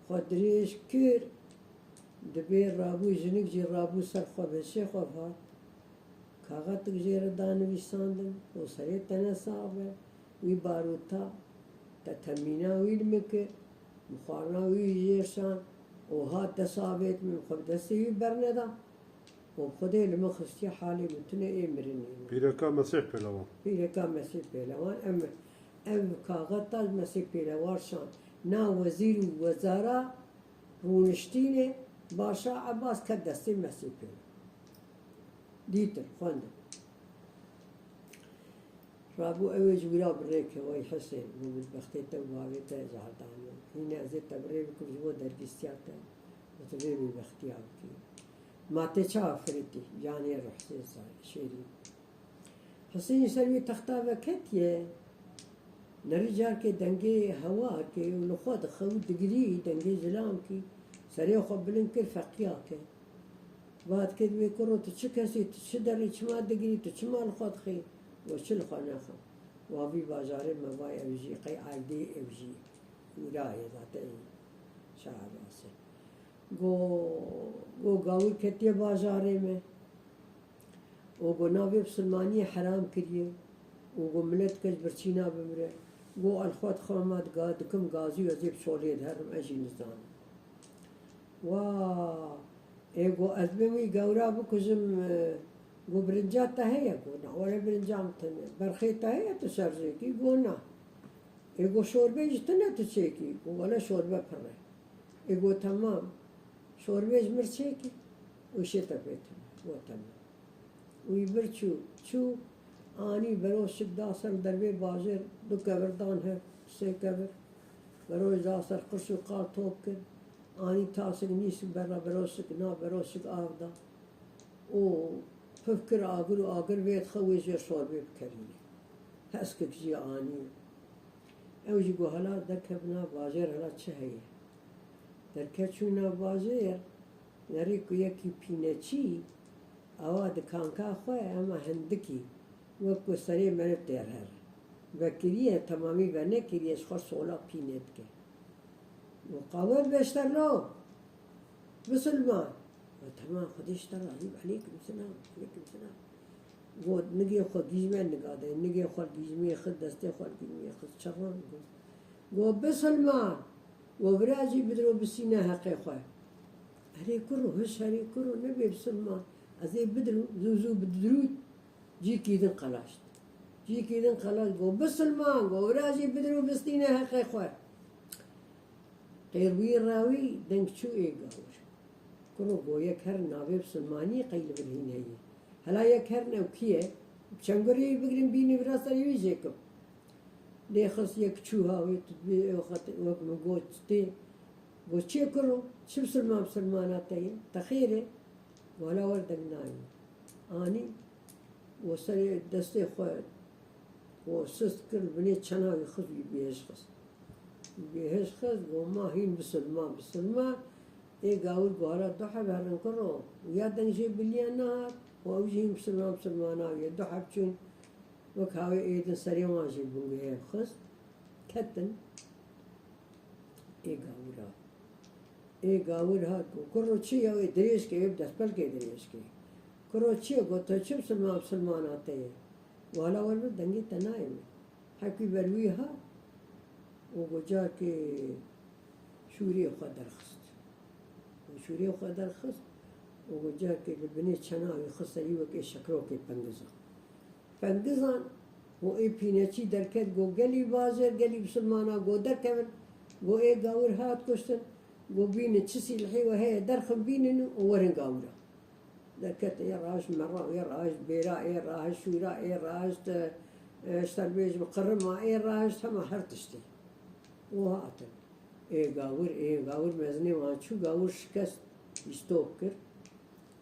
Xwe dirêj kir, dibê rabû, jinik jî rabû ser xwe, bi hişê xwe hat. Kaxetik jê re da nivîsandin, û serê te ne sax be, wî barûta te temîna wî li min kir, min xwarina wî jê şand, û hat dest avêt min, xwe bi destê wî berneda. Û bi Xwedê li min xistiye halê min tune ê mirinê min. Pîreka Mesîh Pêlewan. Pîreka Mesîh Pêlewan. Em, ev kaxeta Mesîh Pêlewan şand. Na wezîr û wezara rûniştînê Başa Ebas ket destê Mesîh Pêlewan. Dîtir, xwendin. Rabû ew ê ji wî re bi rê ke, wey Hisên, min bidbextê te û bavê te zehir daniye. Hîne ez ê te bi rê bikim ji bo dergîstiya te û tu vê bêbextiya bikî. Ma tê çawa firitî, canê ruh Hisên Şêrîn? Hisên ser wî texta veketiye, nerî carkê dengê hewa kê û li xwe dixe û digirî, dengê zilam kî, serê xwe bilind kir, feqiya ke. Va dikê, divê kuro, tu çi kesî, tu çi derî, çima digirî, tu çima li xwe dixî? Got çi li xwe nexim. Va vî bajarê me vay ew jî, qey aydê ew jî. Wira ye zaten şahebasê. Go, go gawir ketiye bajarê me. Û go navê bisilmaniyê heram kiriye. Û go milet kes birçîna bimire. Go ez li xwe dixwama diga-, dikim gazî û ez ê bi şolê diherim, ez jî nizanim. Wa, ê go ez bim wî gewra bikujim, e, go birinca te heye? Go na, were birinca min tune. Berxê te heye tu şerjêkî? Go na. Ê go şorbê jî tune tu çêkî? Go wele şorbe pir e. Ê go temam. Şorbê ji mir çêkî û şê te pê tune. Go temam. Wî bir çû, çû, anî beroşik da ser dervê bajêr, du kevir dan hev, sê kevir. Beroş da ser, qirş û qal top kir. Anî tasik nîsik berra beroşik, na beroşik av da. Û pif kir agir û agir vê dixe wê jê şorbê bikerîne. Heskik jî anî. Ew jî got hela derkevin nav bajêr, hela çi heye? Derket çû nav bajêr, nerî ku yekî pîneçî, awa dikanka xwe, ema hindikî, wek ku serê meriv têr here. Vekiriye, temamî venekiriye, ji xwe sola pîne dike. Û qawet beşterlo, bisilman. Û temam, Xwedê ji te razî be, eleykum selam, eleykum selam. Got, nigê xwe gîjme niga de, nigê xwe gîjmê xist, destê xwe gîjmê xist, çavan got. Got, bisilman. Got, vira jî bidiro bisîne heqê xwe. Erê kuro, hiş erê kuro, nebê bisilman. Ez ê bidiro, zû zû bidirût, cîkî din qelaşt. Cîkî din qelaşt, got, bisilman, got, vira jî bidiro bisîne heqê xwe. Qêrwî rawî deng çû ê gawir. Kuro go yek her navê bisilmanî qey li vir hîn heye. Hela yek her new kî ye? Çengurê wî bigrin bînî vira serê wî jêkim. Lê xist yek çû ha wê tu dibê ew xet wek min got tê. Go çi ye kuro? Çi bisilman bisilmana te ye? Te xêr e? Wala wer deng nayê. Anî û serê destê xwe û sist kir, binê çena wî xist, wî bêhêj xist. Wî bêhêj xist, got ma hîn bisilman, bisilman. Ê gawir got, hela du heb herin kuro. Ya deng jê biliya nehat û ew jî hîn bisilman, bisilmana wî ye. Du heb çûn, wek hawê êdin serê wan jî bingehê xist. Ketin. Ê gawir hat. Ê gawir hat, got, kuro çi ye wê dirêj ke, wê bi destpelkê dirêj ke. Kuro çi ye? Got, te çi bisilman, bisilmana te ye? Wala wer bi dengê te nayê min. Hepkî ber wî hat û got, carkê şûrê xwe derxist. Û şûrê xwe derxist û got, carkê li binê çena wî xist serî wek ê şekrokê pengizan. Pengizan û ê pîneçî derket, got, gelî bajêr, gelî bisilmana, got, derkevin. Got, ê gawir hat kuştin. Got, bînin çi sîlhê we heye, derxin bînin û werin gawira. Derket, ê rahişt mera, ê rahişt bêra, ê rahişt şûra, ê rahişt, e, e, ji te bêjim qirima, ê rahişt hema her tiştê. Û hatin. Ê gawir, ê gawir mezinê wan çû, gawir şikest, îstop kir.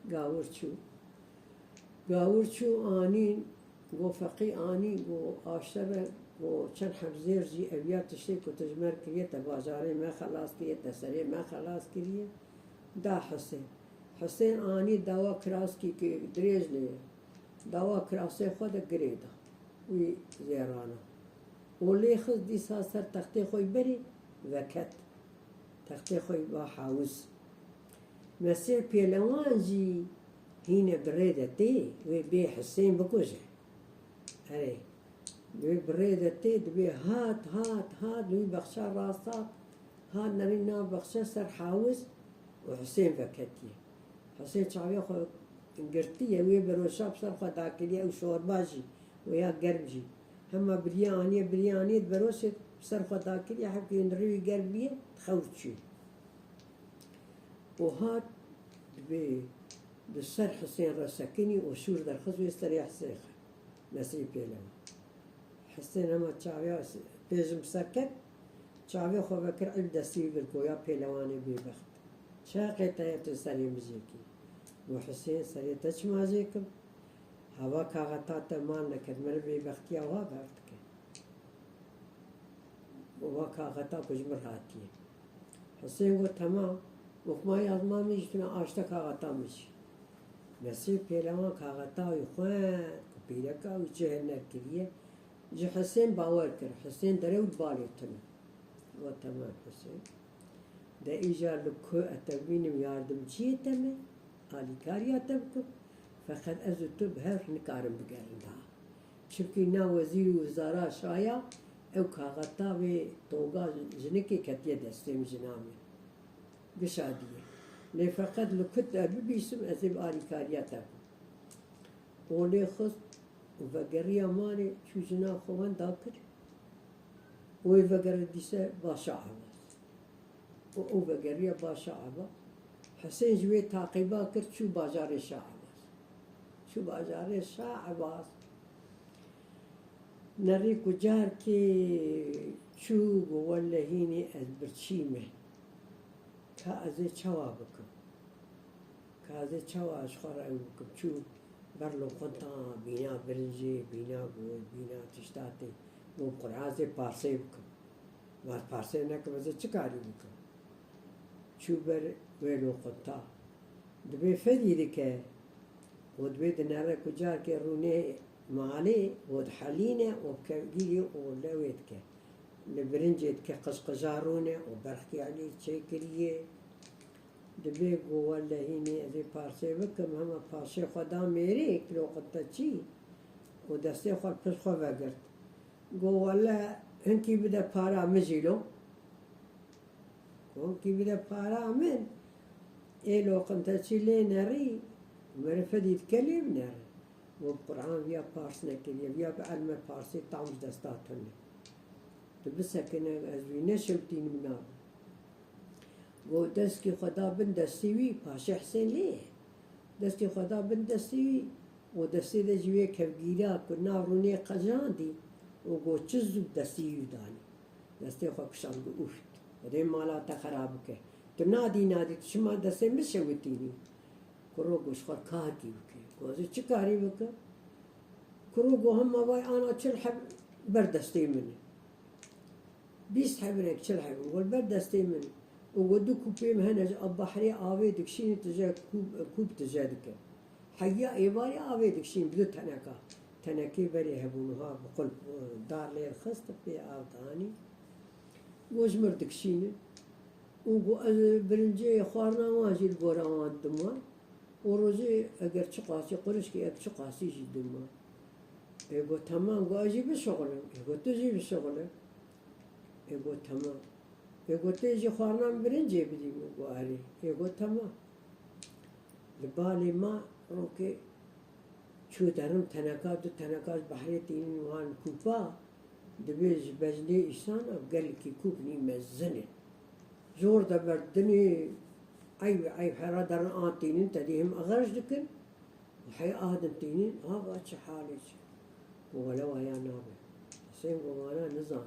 Gawir çû. Gawir çû anîn, got, feqî anî, got, aşte be, got, çend heb zêr jî eviya tiştê ku tu ji me re kiriye, te bajarê me xelas kiriye, te serê me xelas kiriye, da Hisên. Hisên anî dawa kiraskî ki dirêj lê ye. Dawa kirasê xwe de girê da. Wî zêrana. Û lê xist dîsa ser textê xwe yî berê veket. Textê xwe yî ba hawiz. Mesîh Pêlewan jî hîne bi rê de tê, wê bê Hisên bikuje. Erê, wê bi rê de tê, dibê hat, hat, hat, wî bexça rast hat, hat nerî nav bexçe ser hawiz û Hisên veketiye. Hisên çavê xwe girtiye, wê beroşa bi ser xwe dakiriye, ew şorba jî, wê ya germ jî. Hema biriye aniye, biriye aniye, di beroşê bi ser xwe dakiriye, hevkê hindurê wî germ biye, dixewt çû. Û hat dibê di ser Hisên re sekinî û şûr derxist wê serê Hisên xwe. Mesîh Pêlewan. Hisên hema çaviya s-, pêjim ser ket, çavê xwe vekir, ev destî wî gir, goya pêlewanê bêbext. Çi heqê te ye tu serê min jêkî? Got, Hisên, serê te çima jêkim? Hava kaxeta te mal neket, min bêbextiya wiha berdike. Û va kaxeta ku ji min re hatiye. Hisên got, temam. Got, ma yazma min jî tune, aşte kaxeta min jî. Mesîh Pêlewan kaxeta wî xwend ku pîreka wî çi huner kiriye, ji Hisên bawer kir. Hisên derew li balê tune. Got, temam Hisên. De îcar li ku ez te bibînim yardimçiyê te me, alîkariya te bikim. Feqet ez û tu bi hev nikarin bigerin daha. Çimkî na wezîr û wizara şaya ew kaxeta vê tonga jinikê ketiye destê min, jina min. Gişa dîye. Lê feqet li ku te bibîsim ez ê bi alîkariya te bikim. Olê xist û vegeriya malê, çû jina xwe wenda kir. Wê vegere dîse ba Şah Ebas. Û ew vegeriya ba Şah Ebas. Hisên ji wê taqîba kir, çû bajarê Şah Ebas. Çû bajarê Şah Ebas. Nerî ku carkê çû, got, welle hînî ez birçî me. Ka ez ê çawa bikim? Ka ez ê çawa ji xwe re ew bikim? Çû ber loqinta, bîna birincê, bîna goy, bîna tişta tê. Got, bi Qur'an ez ê parsê bikim. Ma ez parsê nekim, ez ê çi karî bikim? Çû ber wê loqinta. Dibê fedî dike. Û dibê dinere ku carkê rûnê malê û dihelîne û bi kevgîrî û lewê dike. Li birincê dike qijqija rûne û berxkî elî çêkiriye. Dibê ku welle hînî ez ê parsê bikim, hema paşê xwe da mêrê, kilo qinteçî û destê xwe li pişt xwe vegirt. Got, welle hinkî bide para min jî lo. Got, hinkî bide para min. Ê loqinteçî lê nerî, merife dî dike lê binere. Got, bi Qur'an viya pars nekiriye, viya bi elme parsê tam ji desta tune. Tu bisekine, ez wî neşewtînim nabim. Go destê xwe da bin destê wî, paşê Hisên lê ye. Destê xwe da bin destê wî û destê de jî wê kevgîra ku na rûnê qejandî û go çi zû destê wî danî. Destê xwe kişand, go ûf, Xwedê mala te xera bike. Tu nadî nadî, tu çima destê min şewitînî? Kuro go ji xwe karkî bike. Go ez ê çi karî bikim? Kuro go hema vay ana çil heb ber destê min e. Bîst hebirek, çil hebin, got ber destê min. Û got du kûpê min hene, ji behrê avê dikişînin, tije kûp, kûp tije dikin. Heya êvarê avê dikişîn bi du teneka. Tenekê berê hebûn, ha bi qulp, dar lê dixist, pê av dihanî. Got ji mir dikişînin. Û got ez birincê xwarina wan jî li gora wan didim wan. Û rojê eger çiqasî qurişkê, ev çiqasî jî dima. Ê got, Temam, got, ez jî bişuxilim. Ê got, Tu jî bişuxile. Ê got, Temam. Ê got, Tê jî xwarina min birincê bidî min. Got, Erê. Ê got, Temam. Li balê ma rokê çû derim teneka, du teneka ji behrê tînin wan kûpa. Dibê ji bejnê îsana gelekî kûpnî mezin in. Zor de berdinê, eyb eyb hera derin an tînin, te dî him exerj dikin û hey adin tînin, ava çi halê çi. Û wele waya nabe. Husên go vana nizan.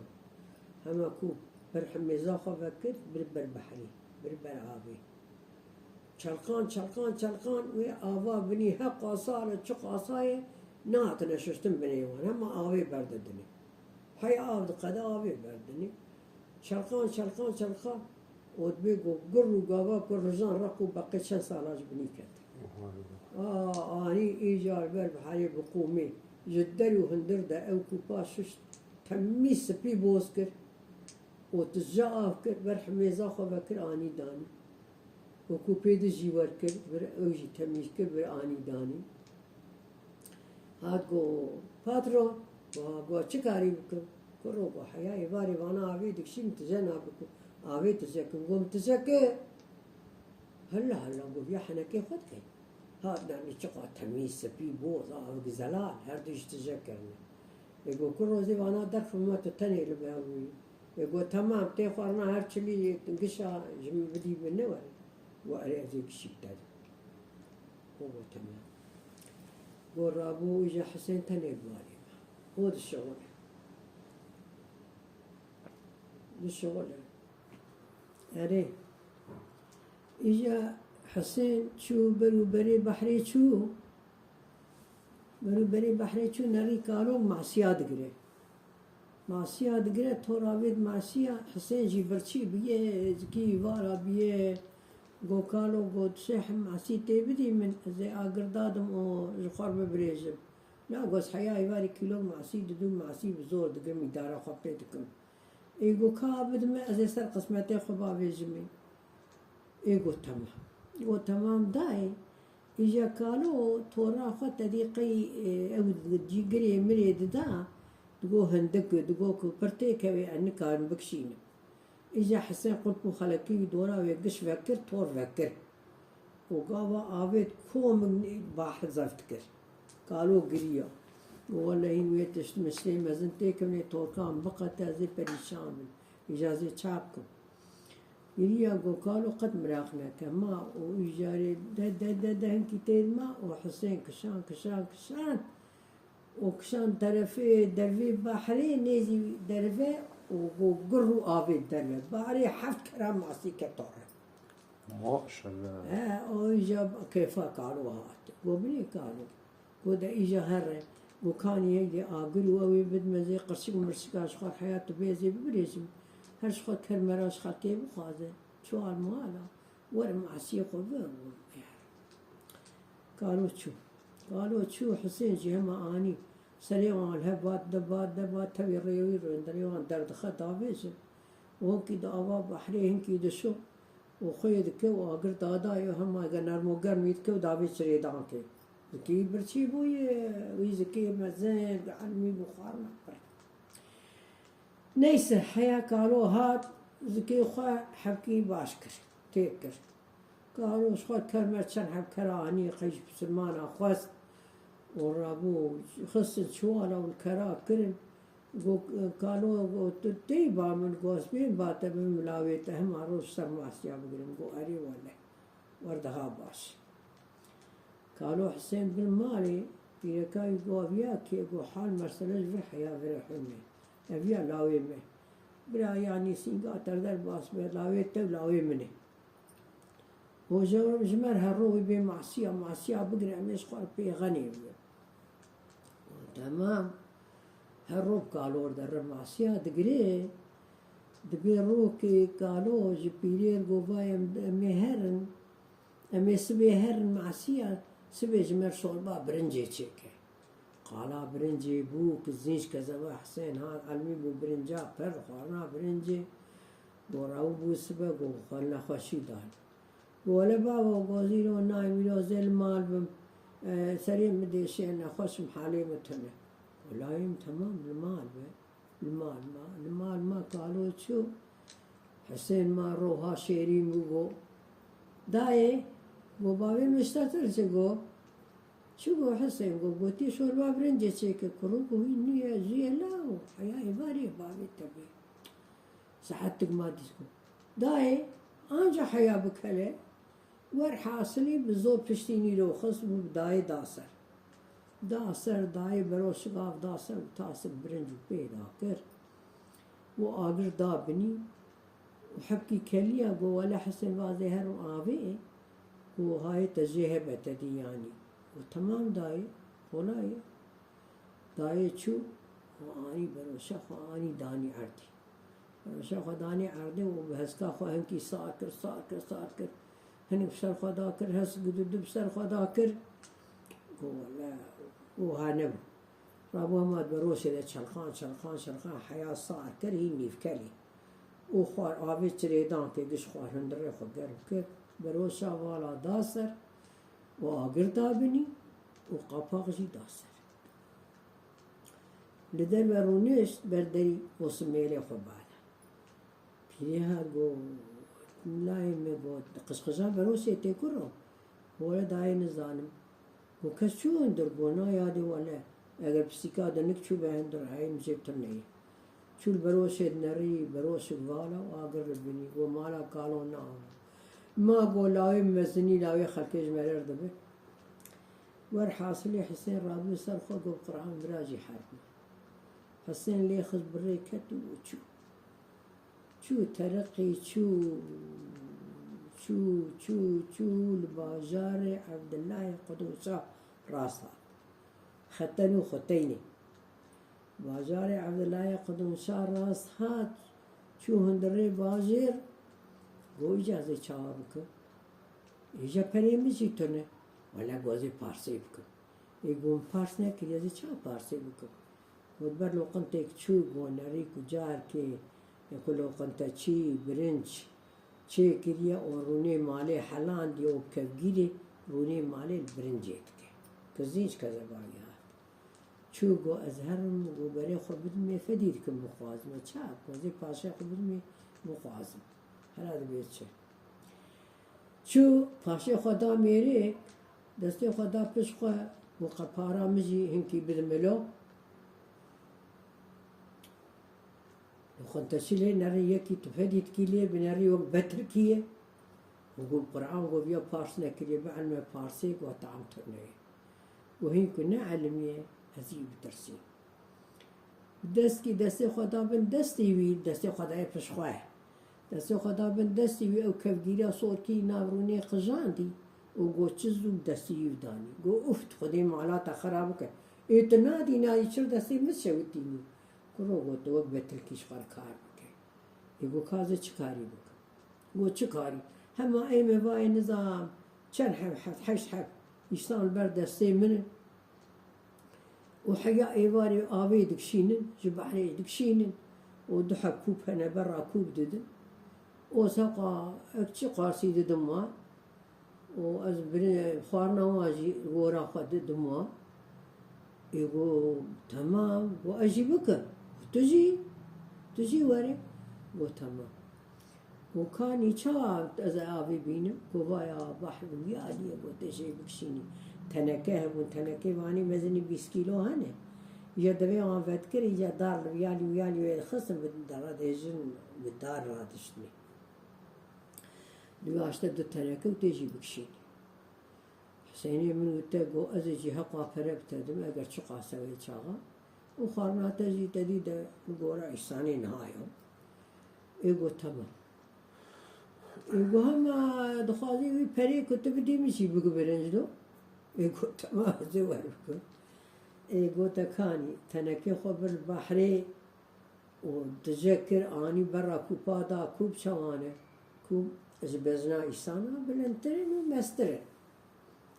Hema ku ber himêza xwe vekir, bir ber behrî, bir ber avê. Çelqan, çelqan, çelqan, wê ava binî he qasa ne, çi qasa ye, nehatine şuştin binê wan. Hema avê berdidinê. Hey av diqede avê berdinê. Çelqan, çelqan, çelqan. Û dibê ku gur û gava ku rijan req û beqê çend sala ji binî ket. A, anî îcar ber biharê bi qûmê. Ji der û hundir de ew kûpa şuşt, temî spî boz kir. Û tije av kir, ber himêza xwe vekir anî danî. Û kûpê di jî werkir, vir ew jî temîz kir, vir anî danî. Hat go, Patron, wa go çi karî bikim? Kuro go, heya êvarê vana avê dikişîn, tije nabikim. Avê tije kim, go min tije kir. Hilla hilla go, viya henekê xwe dikey. Hat danî çiqa temîz, spî, boz, av, zelal, her du jî tije kirine. Ê go, Kuro zê vana derxivime tu tenê li ber wî. Ê go, Temam, tê xwarina her çilî gişa ji min bidî min newere. Go, Erê ez ê gişî bi te dikim. Û go, Temam. Go, rabû û ji Hisên tenê bi warê me. Û dişixule. Dişixule. Erê. Îja Hisên çû ber û berê behrê çû. Ber û berê behrê çû nerî kalo masiya digire. Masiya digire, tora vê masiya Hisên jî birçî bûye, zikî vara bûye. Go kalo, go tu sê heb masî tê bidî min, ez ê agir dadim û ji xwe re bibirêjim. Na go ez heya êvarî kîlo masî, didu masî bi zor digirim, îdara xwe pê dikim. Ê go ka bidime, ez ê ser qismetê xwe bavêjimê. Ê go temam. Go temam dayê. Îja kalo tora xwe tedî qey, e, ew cîgirê mirê dida, digo hindik, digo ku pir têkevê ez nikarim bikişînim. Îja Hisên qulp û xelekî wî dora wê giş vekir, tor vekir. Û gava avêt komik bahr zeft kir. Kalo giriya. Û wele hîn wê tişt miştê mezin têkevnê, torkan biqete, ez ê perîşan bim. Îja ez ê ça bikim. Giriya go kalo qet miraq neke. Ma û îjarê de, de, de, de hinkî têr ma û Hisên kişan, kişan, kişan. Û kişan terefê dervê behrê, nêzî derve û go gur û avê derve. Behrê heft kera masî ket tora. Maşallah. He, o îja kêfa kalo hat. Go binê kalo. Go de îja here. Go kanî yek dê agir û ew ê bidme zê qirçik mirçika ji xwe heya tu bê zê bibirêjim. Her ji xwe kermera ji xelkê bixwaze. Çuwal muwala. Were masiyê xwe bi. Kalo çû. Kalo çû, Hisên jî hema anî. Serê wan li hev bat, de bat, de bat, tevî rêwî rênderê wan derdixe davêjin. Û hinkî di ava behrê, hinkî di şo. Û xwê dike û agir dadayê û hema ge nerm û germî dike û davê çirêdan kê. Zikî birçî bûye, wî zikê mezin, bi elmî bû xwarina pir. Neyse, heya kalo hat, zikê xwe hebkî baş kir, têk kir. Kalo ji xwe kermer çend heb kera anî, qey ji pisilmana xwest û rabû, xistin çiwala û li kera kirin. Go, kalo, go, tu tê ba min, go, ez bên ba te bim, lawê te hema roj ser masiya bigirim. Go, erê wele. Wer daha baş. Kalo Hisên bin malê, pîreka wî go, ev ya kê? Go, hal mesele ji vir heya virê hûn me. Ev ya lawê me. Bira, yanî sînga te der bas be, lawê te û lawê min e. Hoca ji me re her ro wî bê masiya, masiya bigire, em ê ji xwe re pê xenê bibin. Temam. Her ro bi kalo re dere masiya digire. Dibê rokê kalo ji pîrê re go, vay, em, em ê herin. Em ê sibê herin masiya, sibê ji me re şorba birincê çêke. Qala birincê bû, kizînc kezeba Hisên hat, elmî bû birinca, per xwarina birincê. Go, rew bû sibe, go, xwe nexweşî dan. Go, wele bavo, go, zîro nayê, wîlo zê li mal bim. E, serê min dêşe, nexweş im, halê min tune. Go, layê min temam, li mal be. Li mal ma, li mal ma kalo çû. Hisên ma roha şêrîn bû, go, dayê, go, bavê min ji te tirse, go, çi? Go, Hisên, go, gotî şorba birincê çêke. Kuro go, hî nû ye, zû ye lawo, heya êvarê bavê te bê. Saetek ma dîs go, dayê, anca heya bikele. Werhasilî bi zor piştî nîro xist û bi dayê da ser. Da ser, dayê beroşik av da ser û tasik birinc û pê da kir. Û agir da binî û hepkî keliya go, wele Hisên, vazê herim avê, go, hayê te jê hebe te dî yanî. Go, temam dayê, xola ye. Dayê çû û anî beroşa xwe anî danî erdê. Beroşa xwe danî erdê û bi heska xwe hinkî sar kir, sar kir, sar kir. Hinek bi ser xwe da kir, hesk du du bi ser xwe da kir. Go, wele, wiha nebû. Rabû hema beroşê de çelxan, çelxan, çelxan, heya sar kir, hîn nîvkelî. Û xwar avê çirêdan kê, giş xwar hundirê xwe germ kir. Beroşa vala da ser û agir da binî û qapax jî da ser. Li derve rûnişt ber derî, go, simêlê xwe bale. Pîrê hat go, layê me, go, qijqija beroşê tê kuro? Wele dayê nizanim. Go, kes çû hundir? Go, na yadê wele. Eger pisîka dinik çûbe hundir, heyî min jê tune ye. Çû li beroşê dinerî, beroşik vala û agir li binî. Go, mala kalo na. Ma go, lawê mezinî, lawê xelkê ji me re dibe. Werhasilî Hisên rabû ser xwe, go, bi Quran vira jî herme. Hisên lê xist, bi rê ket û çû. Çû, teriqî çû, çû, çû, çû, li bajarê Evdilahê Qudûnşa rast hat. Xeten û xuteynê. Bajarê Evdilahê Qudûnşa rast hat, çû hundirê bajêr, go, îca ez ê çawa bikim? Îca perê min jî tune. Wele, go, ez ê parsê bikim. Ê, go, min pars nekiriye, ez ê çawa parsê bikim? Got, ber loqintêk çû, go, nerî ku carkê, ê, ku loqinteçî, birinc çêkiriye û rûnê malê helandiye û bi kevgîrê rûnê malê li birincê dike. Kizînc kezeba wî hat. Çû, go, ez herim, go, berê xwe bidimê, fedî dikim bixwazim. Ez çawa, go, ez ê paşê xwe bidimê, bixwazim. Hela dibê çi? Çû, paşê xwe da mêrê, destê xwe da pişt xwe, go, qe para min jî hinkî bide milo. Li xwe teşî lê nerî, yekî tu fedî dikî lê binerî wek betirkî ye. Û go, bi Quran, go, viya pars nekiriye, bielme parsê, go, tam tune ye. Go, hîn ku ne elimiye, ez jî bitirsî. Bi destî destê xwe da bin destê wî, destê xwe dayê pişt xwe. Destê xwe da bin destê wî, ew kevgîriya sorkî nav rûnê qijandî û go, çi zû bi destê wî danî. Go, uf, tu Xwedê mala te xera bike. Ê, tu nadî, nadî, çir destê min şewitînî. Kuro, go, tu wek betilkî ji xwe re kar bike. Ê, go, ka ez ê çi karî bikim? Go, çi karî? Hema ê me vayê nizam çend heb, heft, heşt heb îstan li ber destê min in. Û heya êvarê avê dikişînin, ji behrê dikişînin û du heb kûb hene berra kûb didin. Û seqa ek çi qarsî didim wan û ez biri xwarina wan jî gora xwe didim wan. Ê, go, temam, go, ez jî bikim. Go, tu jî, tu jî were. Go, temam. Go, kanî ça ez ê avê bînim? Go, vaya, bahr wî alî ye, go, tê jê bikişînî. Teneke hebûn, tenekê vanî mezinî bîst kîlo hene. Ya devê wan vedikir, ya dar li wiyalî wiyalî wê dixistin, bi dara dêjin bi dar radiştinê. Dû aşte du teneke û tê jî bikişînî. Husênê min û te got, ez ê jî heqa pere bi te dim, eger çiqas e wê çaxa. Û xwarina te jî te dî de li gora îsanê niha yo. Ê got, temam. Ê got, hema dixwazî wî perê ku tu bidî min jî bigû birinc do. Ê got, temam, ez ê wer bikim. Ê got, te kanî tenekê xwe bir li behrê û tije kir, anî berra kûpa da, kûp çawan e? Kûp ji bezna îsana bilindtir in û mestir in.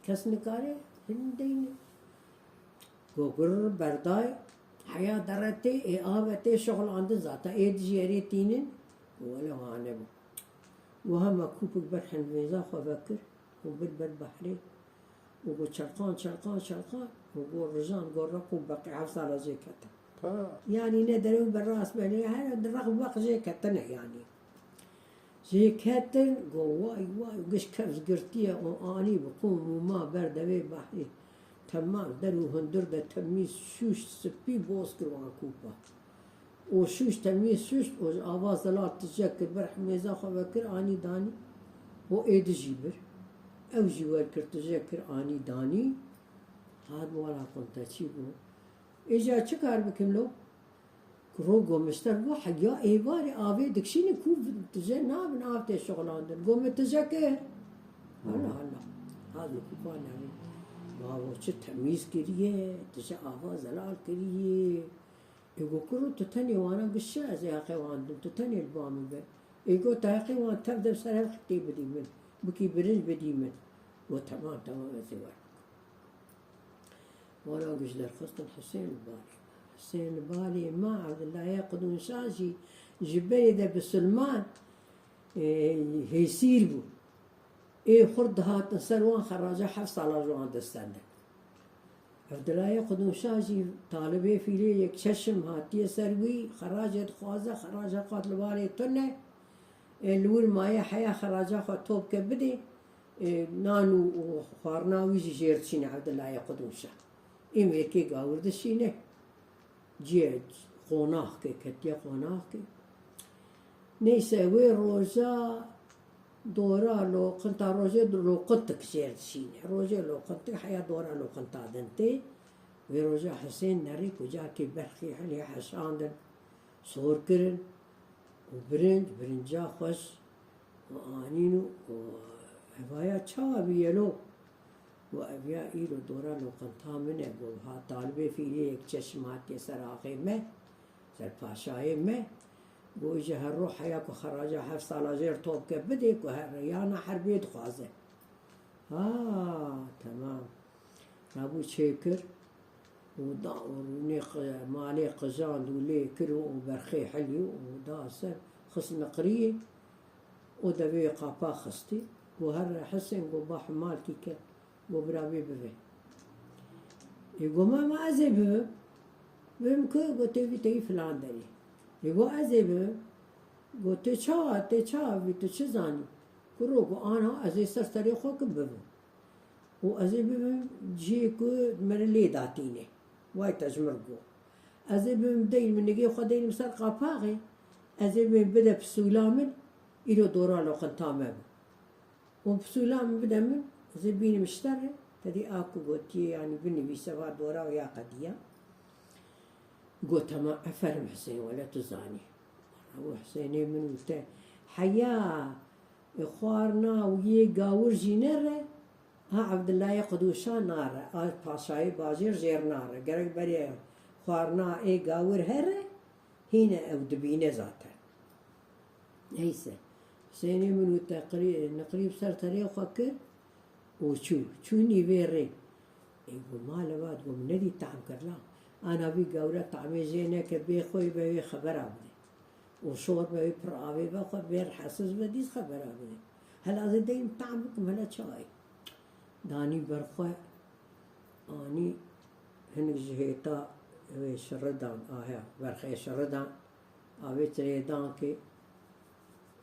Kes nikare hilindeyne. Go gur berday, heya dere tê, ê ave tê şixulandin zaten, ê dijî erê tînin, go wele wane bû. Go hema kûpik ber henvêza xwe vekir û bir ber behrê. Û go çerqan, çerqan, çerqan, û go rijan, go req û beqî heft sala jê ketin. Pa. Yanî ne derê û berast be, ne her req û beq jê ketine yanî. Jê ketin, go way way, giş kevz girtiye û anî bi qûm û ma ber devê behrê. Temam, der û hundir de temîz şûş spî boz kir wan kûpa. Û şûş temîz şûşt û ji ava zelal tije kir, ber hemêza xwe vekir, anî danî. Û ê dijî bir. Ew jî wer kir, tije kir, anî danî. Hat wala qunte çî bû. Êja çi kar bikim lo? Kuro go mişter bû, heya êvarê avê dikişînin ku tije nabin, av tê şixulandin. Go min tije kir. Allah Allah. Hat min kupa navê. Bavo çi temîz kiriye, tije ava zelal kiriye. Ê go kuro tu tenê wana giş çi ez ê heqê wan dim, tu tenê li ba min be. Ê go tu heqê wan tev de ser hev tê bidî min, bikî birinc bidî min. Go temam, temam, ez ê wer bikim. Wana giş derxistin Husên li balê me. Husên li balê me, Evdilayê Qudûnşa jî ji berê de bisilman, e, hêsîr bû. Ê xurt dihatin ser wan, xeraca heft sala ji wan dest derdin. Evdilayê Qudûnşa jî talibê fîlê yek çeşim hatiye ser wî, xeracê dixwaze, xeraca qat li balê tune. Ê li wir maye heya xeraca xwe top ke bidê, ê nan û, û xwarina wî jî jêr dişîne Evdilayê Qudûnşa. Ê mêrkê gawir dişîne. Ciyê qonaxkê, ketiye qonaxkê. Neyse, wê roja dora loqinta, rojê loqintik jêr dişîne. Rojê loqintik heya dora loqinta din tê. Wê roja Husên nerî ku carkê berxî hilê heşandin, sor kirin û birinc, birinca xweş û anîn û, û evaya çawa bîye lo? Û ev ya îro dora loqinta min e, got, ha talibê fîlê yek çeşim hatiye ser axê me, ser paşayê me. Got, îja her ro heya ku xeraca heft sala jêr top ke bidê, ku her reyana herbê dixwaze. Ha, temam. Rabû çêkir û da û rûnê qi-, malê qijand û lê kir û berxê helî û da ser, xist niqiriyê û devê qapa xistî. Got, here Husên, got, ba hemalkî ke, got, bira bê bive. Ê got, ma, ma ez ê bibim. Bibim ku, got, tê vî teyî filan derê. Ê got, ez ê bibim. Got, tê çawa, tê çawa vî, tu çi zanî? Kuro, got, ana ez ê ser serê xwe ki bibim. Û ez ê bibim cihê ku min lê datîne. Way te ji min got. Ez ê bibim deynim, nigê xwe deynim ser qapaxê. Ez ê bibim bide pisûla min, îro dora loqinta me bû. Û pisûla min bide min, ez ê bînim ji te re, te dî a ku gotiye, yanî binivîse va dora wê ya qediya. Got, temam, eferim Husên, wele tu zanî. Û Husênê min û te, heya, e, xwarina û yê gawir jî nere, a Evdilayê Qudûşa nare, a paşayê bajêr jêr nare. Gerek berê xwarina ê gawir here, hîne ew dibîne zaten. Neyse. Husênê min û te qirî-, niqirî bi ser terê xwe kir û çû. Çû nîvê rê. Ê got, ma leva, got, min nedî tehm kir la. Ana vî gewre tehmê jê neke, bê xwe be wê xebera bide. Û şor be wê pir avê be xwe bê rehesiz be dîs xebera bide. Hela ez ê deynim tehm bikim, hele çawa ye. Danî ber xwe, anî hinek ji hêta wê şiridan, ahe, berxê şiridan, avê tirêdankê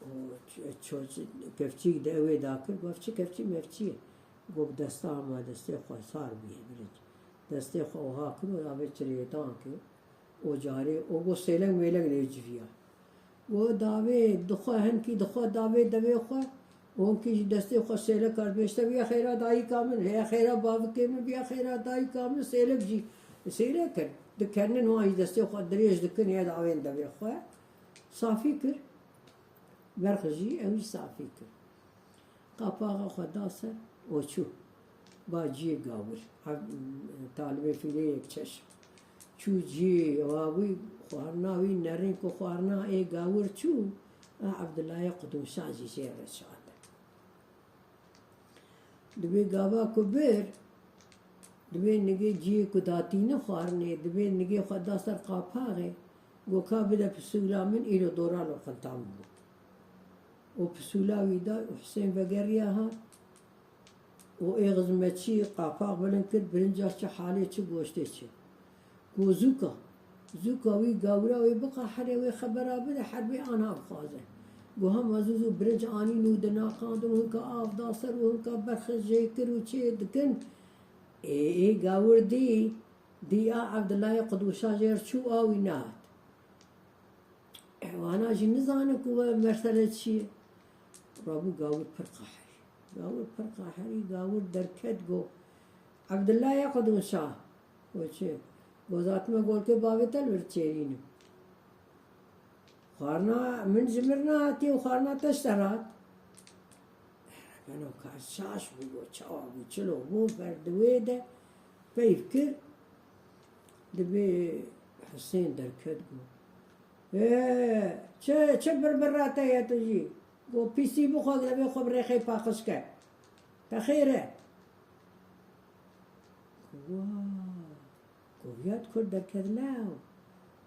û ç-, ço-, kevçîk de ew ê dakir, got, çi kevçî mevçî ye. Got, bi desta ma destê xwe sar bûye birinc. Destê xwe wiha kir û davê çirêdan kir. O carê, o got sêleng mêleng lê civiya. Got davê dixwe, hinkî dixwe davê devê xwe, û hinkî jî destê xwe sêlek kar, bêşte biya xêra dayika min, ya xêra bavikê min, biya xêra dayika min, sêlek jî sêlek kir. Dikenin wan jî destê xwe dirêj dikin, ya davên devê xwe safî kir. Berx jî ew jî safî kir. Qapaxa xwe da ser û çû. Ba ciyê gawir. Ev, talibê fîleyek çeş. Çû ciyê wa wî, xwarina wî nerîn ku xwarina ê gawir çû, a Evdilayê Qudûnşa jî jê re şande. Dibê gava ku bir, dibê nigê ciyê ku datîne xwarinê, dibê nigê xwe da ser qapaxê, got ka bide pisûla min, îro dora loqinta min bû. Û pisûla wî da û Hisên vegeriya hat û ê xizmetçî qapax bilind kir, birinca çi halê, çi goştê, çi. Got zûka, zûka wî gawira wê biqehire, wê xebera bide, herbê ana bixwaze. Got hema zû zû birinc anîn û dinaqandin û hinka av da ser û hinka berxê jê kir û çê dikin. Ê, ê gawir dî, dî a Evdilayê Qudûşa jê re çû, a wî nehat. E, wana jî nizanin ku we mesele çi ye. Rabû gawir pir qeherî. Gawir pir qeherî, gawir derket got, Evdilayê Qudûnşa, got çi? Got zatime golkê bavê te li vir çêrînim. Xwarina min ji mir nehatiye û xwarina te ji te re hat. Beno ka şaş bû, got çawa bû, çilo bû, ber di wê de peyv kir. Dibê Hisên derket got, Ê, çi, çi birbira te ye tu jî? Got pîsî bixwe, devê xwe bi rêxê paqij ke. Te xêr e. Wa, got viya dikur derket lew.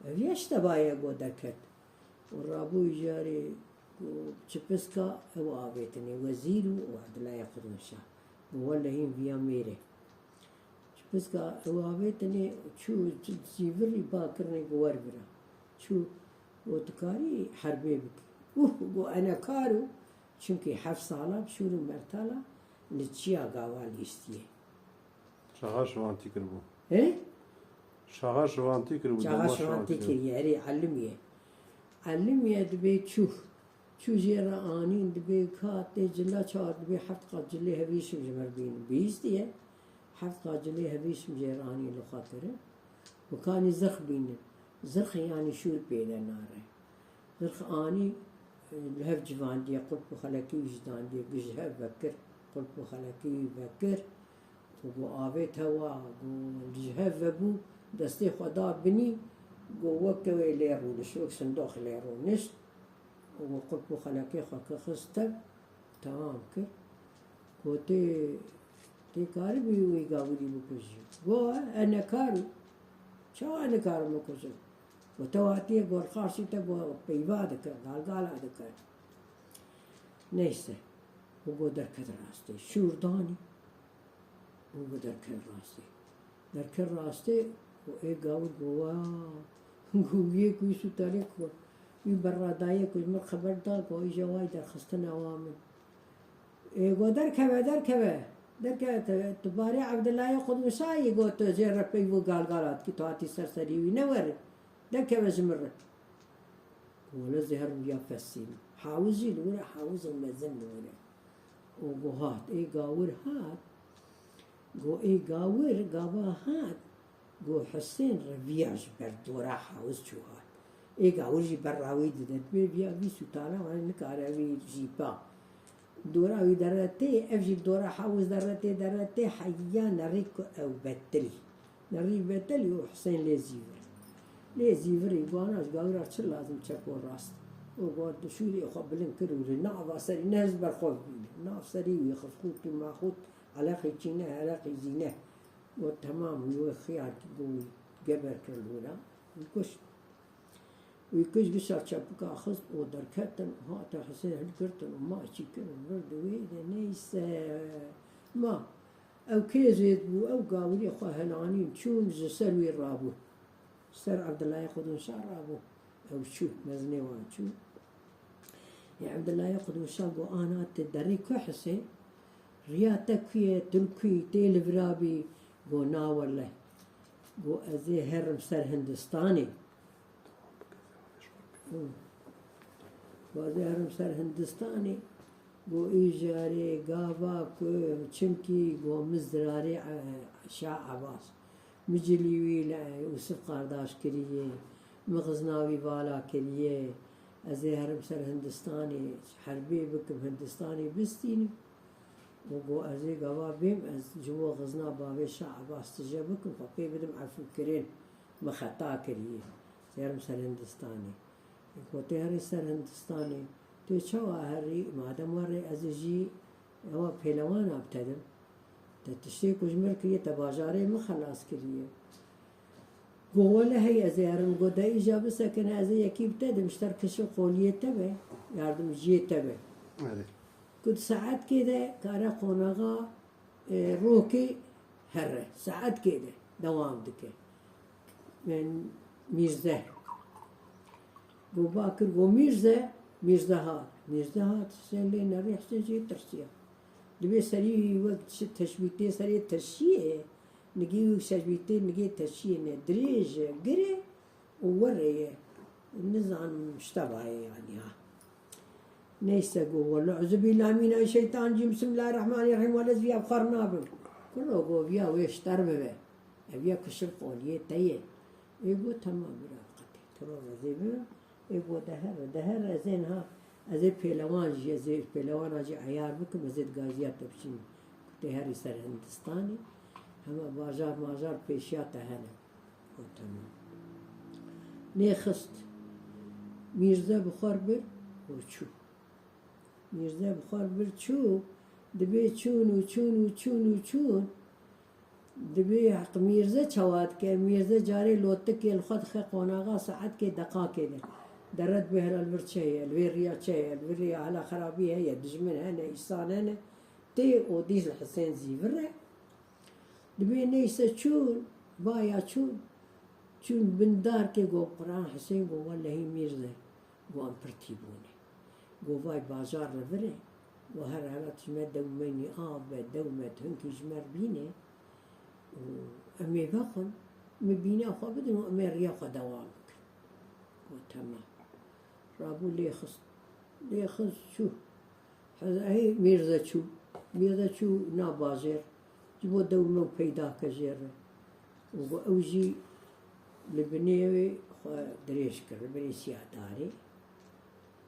Ev ya ji te baye got derket. Û rabû îcarê got çi piska ew avêtinê, wezîr û Evdilayê Qudûnşa. Got wellehî viya mêr e. Ji piska ew avêtinê çû, çi zîvirî ba kirinê ku wer bira. Çû got tu karî herbê bikî. Uh, got ene kar û, çimkî heft sala bi şûr û mertala li çiya gava lîstiye. Çaxa şivantî kiribû. He? Çaxa şivantî kiribû, Çaxa dema şivantî şivantî kiribû. Kiriye, erê elimiye. Elimiye dibê çû. Çû jê re anîn, dibê ka tê cila çar, dibê heft qat cilê hevîşim ji vir bînin. Bihîstiye, heft qat cilê hevîşim jê re anîn li xwe kirin. Û kanî zirx bînin. Zirxê yanî şûr pê de nare. Zirx anî, e, li hev civandiye, qulp û xelekî wî jî dandiye, ji hev vekir, qulp û xelekî wî vekir. Û got avêt hewa, got ji hev vebû, destê xwe da binî, got weke wê lê rûnişt, wek sindoq lê rûnişt. Û got qulp û xelekê xwe kir xist tev, temam kir. Got tê, tê karibî wî gawirî bikujî? Got e, e nekar û. Çawa nikarim bikujim? Got te hatiye got qarşî te got peyva dikir, galgala dikir. Neyse. Û got derket rastê. Şûr danî. Û got derket rastê. Derket rastê û ê gawir got wa. Got wî yê ku wî sûtalê ku wî berra daye ku ji min xeber da ku îja way derxistina wa min. Ê got derkeve, derkeve. Derkeve, tu, tu barê Evdilayê Qudmuşayî got tu jê re peyv û galgala dikî, tu hatî ser serî wî, newerî. Derkeve ji min re. Wele zehir ya fesîn. Hawiz jî li wir e, hawizek mezin li wir e. Û got hat, ê gawir hat. Got ê gawir, gava hat. Got Husên reviya ji ber dora hawiz çû hat. Ê gawir jî berra wî dide. Dibê viya vî sûtala wan nikare vî jîpa. Dora wî deretê, ev jî dora hawiz deretê, deretê heya nerî ku ew betilî. Nerî betilî û Husên lê zîvir. Lê zîvirî, got ana ji gawira çi lazim çep û rast. Û got şûrê xwe bilind kir û li nava serî ne ji ber xwe bibîne. Nav serî wî xist, xûtî maxût, eleqî çîne, eleqî zîne. Got temam, wî wê xiyar kir, got wî geber kir li wira. Wî kuşt. Wî kişt, gişa çepika xist û derketin û hate Husên hilgirtin û maçî kirin vir di wê de neyse. Ma ew kê zêd bû, ew gawirê xwe helanîn çûn ji ser wî rabû. Ser Evdilayê Qudûnşa rabû. Ew çû, mezinê wan çû. Ê Evdilayê Qudûnşa got ana te derî ku Husên? Riya te ku ye, tu li ku yî, tê li vira bî? Got na wele. Got, ez ê herim ser Hindistanê. Got, ez ê herim ser Hindistanê. Got, îjarê gava ku çimkî got min zirarê, e, Şah Ebas. Min cilî wî li Ûsif Qardaş kiriye. Min xizna wî vala kiriye. Ez ê herim ser Hindistanê, herbê bikim, Hindistanê bistînim. Û got, ez ê gava bêm, ez ji bo xizna bavê Şah Ebas tije bikim, xwe pê bidim efûkirin, min xeta kiriye. Zerim ser Hindistanê. Got, tê herî ser Hindistanê. Tê çawa herî? Madem werê ez ê jî, ewa pêlewana bi te dim. Te tiştê ku ji min kiriye, te bajarê min xelas kiriye. Got, wele hey ez ê herim. Got, de îja bisekine, ez ê yekî bi te dim, ji ter kişin qoliyê te be, yardimciyê te be. Erê. Ku di saetkê de kare qonaxa, e, rokê here, saetkê de dewam dike. Men Mîrze. Got, ba kir, got, Mîrze, Mîrze hat. Mîrze hat, Husên lê nerî, Husên jê tirsiya. Dibê serî wek çi teşbîtê serê teşiyê, nigî wî teşbîtê nigê teşiyê ne, dirêj e, gir e û werê ye. Nizanim ji te bayê yanî ha. Neyse, got, wele, euzubîllahimîneşşeytanirracîm, bismillahirrahmanirrahîm, wele ez viya bi xwe re nabim. Kuro, got, viya wê ji te re bibe. Ev ya kişin qoliyê te ye. Ê got, temam, bira, qetê, tu ro ez ê bibim. Ê got, de here, de here, ez ê niha, ez ê pêlewan jî, ez ê pêlewana jî eyar bikim, ez ê di Gaziya te biçînim. Ku tê herî ser Hindistanê, hema bajar majar pêşiya te hene. Got, temam. Nêxist. Mîrze bi xwe re bir û çû. Mîrze bi xwe re bir çû, dibê çûn û çûn û çûn û çûn. Dibê Heq Mîrze çawa dike? Mîrze carê lotikê li xwe dixe qonaxa saetkê deqakê de. Dere dibê hela li vir çi heye, li vê riya çi heye, li vir riya hela xerabî heye, dijmin hene, îsan hene. Tê û dîs li Hisên zîvir e. Dibê neyse çûn, baya çûn. Çûn bin darkê, got, Quran Hisên, got, welehî Mîrze, got, em pirtî bûne. Got, vay bajar li vir e. Got, her helat ji me dewmenî av be, dew me hinkî ji me re bîne. Û em ê vexwin, min bîna xwe bidin û em ê riya xwe dewam bikin. Got, temam. Rabû lê xist. Lê xist çû. Hez-, hey, Mîrze çû. Mîrze çû nav bajêr. Ji bo dew me peyda ke jê re. Û got, ew jî li binê wê xwe dirêj kir, li binê siya darê.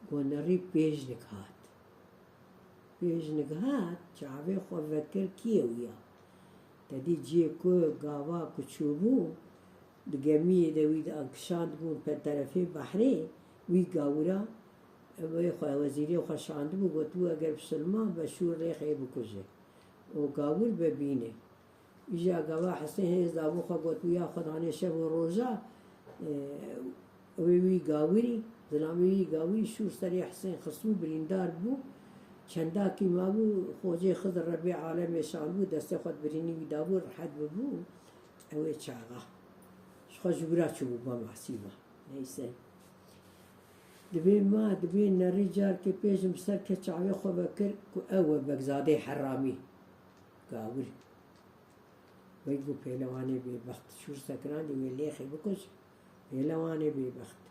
Got, nerî pêjnik hat. Pêjnik hat, çavê xwe vekir, kî ye wî ya? Te dî cihê ku gava ku çûbû, di gemiyê de wî di kişandibûn pe terefê behrê, wî gawira, wê xwe, wezîrê xwe şandibû, gotibû, eger bisilman be, şûr rêxê bikuje û gawir be bîne. Îja gava Hisên hêz dabû xwe, gotibû, ya xwe danê şev û roja, e, wê wî gawirî, zilamê wî gawirî şûr serê Hisên xistibû, birîndar bû. Çendakî mabû, Xocê Xizir Rebbê alemê şandibû, destê xwe di birînî wî dabû, rehet bibû. Ew ê çaxa. Ji xwe ji wira çûbû ba masîva. Neyse. Dibê ma, dibê nerî carkê pêjin bi ser ke çavê xwe vekir ku ew e Begzadê Heramî. Gawir. Wek got pêlewanê bêbext. Şûr sekirandî wê lêxê bikuj. Pêlewanê bêbext.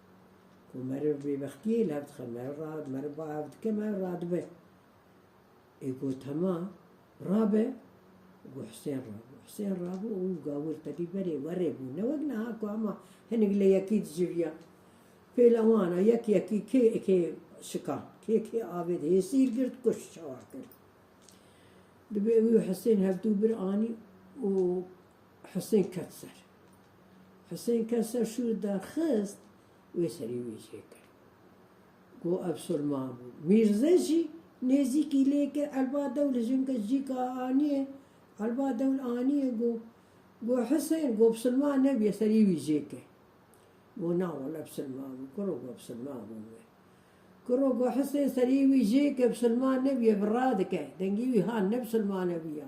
Ku meriv bêbextiyê li hev dixe, meriv ra-, meriv ba hev dike, meriv radibe. Ê got, hema rabe, got Hisên rabû. Hisên rabû û gawir tedî berê werê bû. Ne wek niha ku hema hinek lê yekî diciviya. Pêlewana yek yekî kê kê şikan, kê kê avê de hêsîr girt, kuşt, çawa kir. Dibê wî û Hisên hevdû bir anî û Hisên ket ser. Hisên ket ser, şûr derxist, wê serî wî jê kir. Got, ev silman bû. Mîrze jî nêzîkî lê kir, elba dewl, çimkî cîka aniye, elba dewl aniye, got, got, Hisên, got, bisilman nebiye, serî wî jê ke. Got, na wele bisilman bû, kuro, got, bisilman bû wê. Kuro, got, Hisên, serî wî jê ke, bisilman nebiye, bi radike. Dengê wî han ne bisilman nebiya.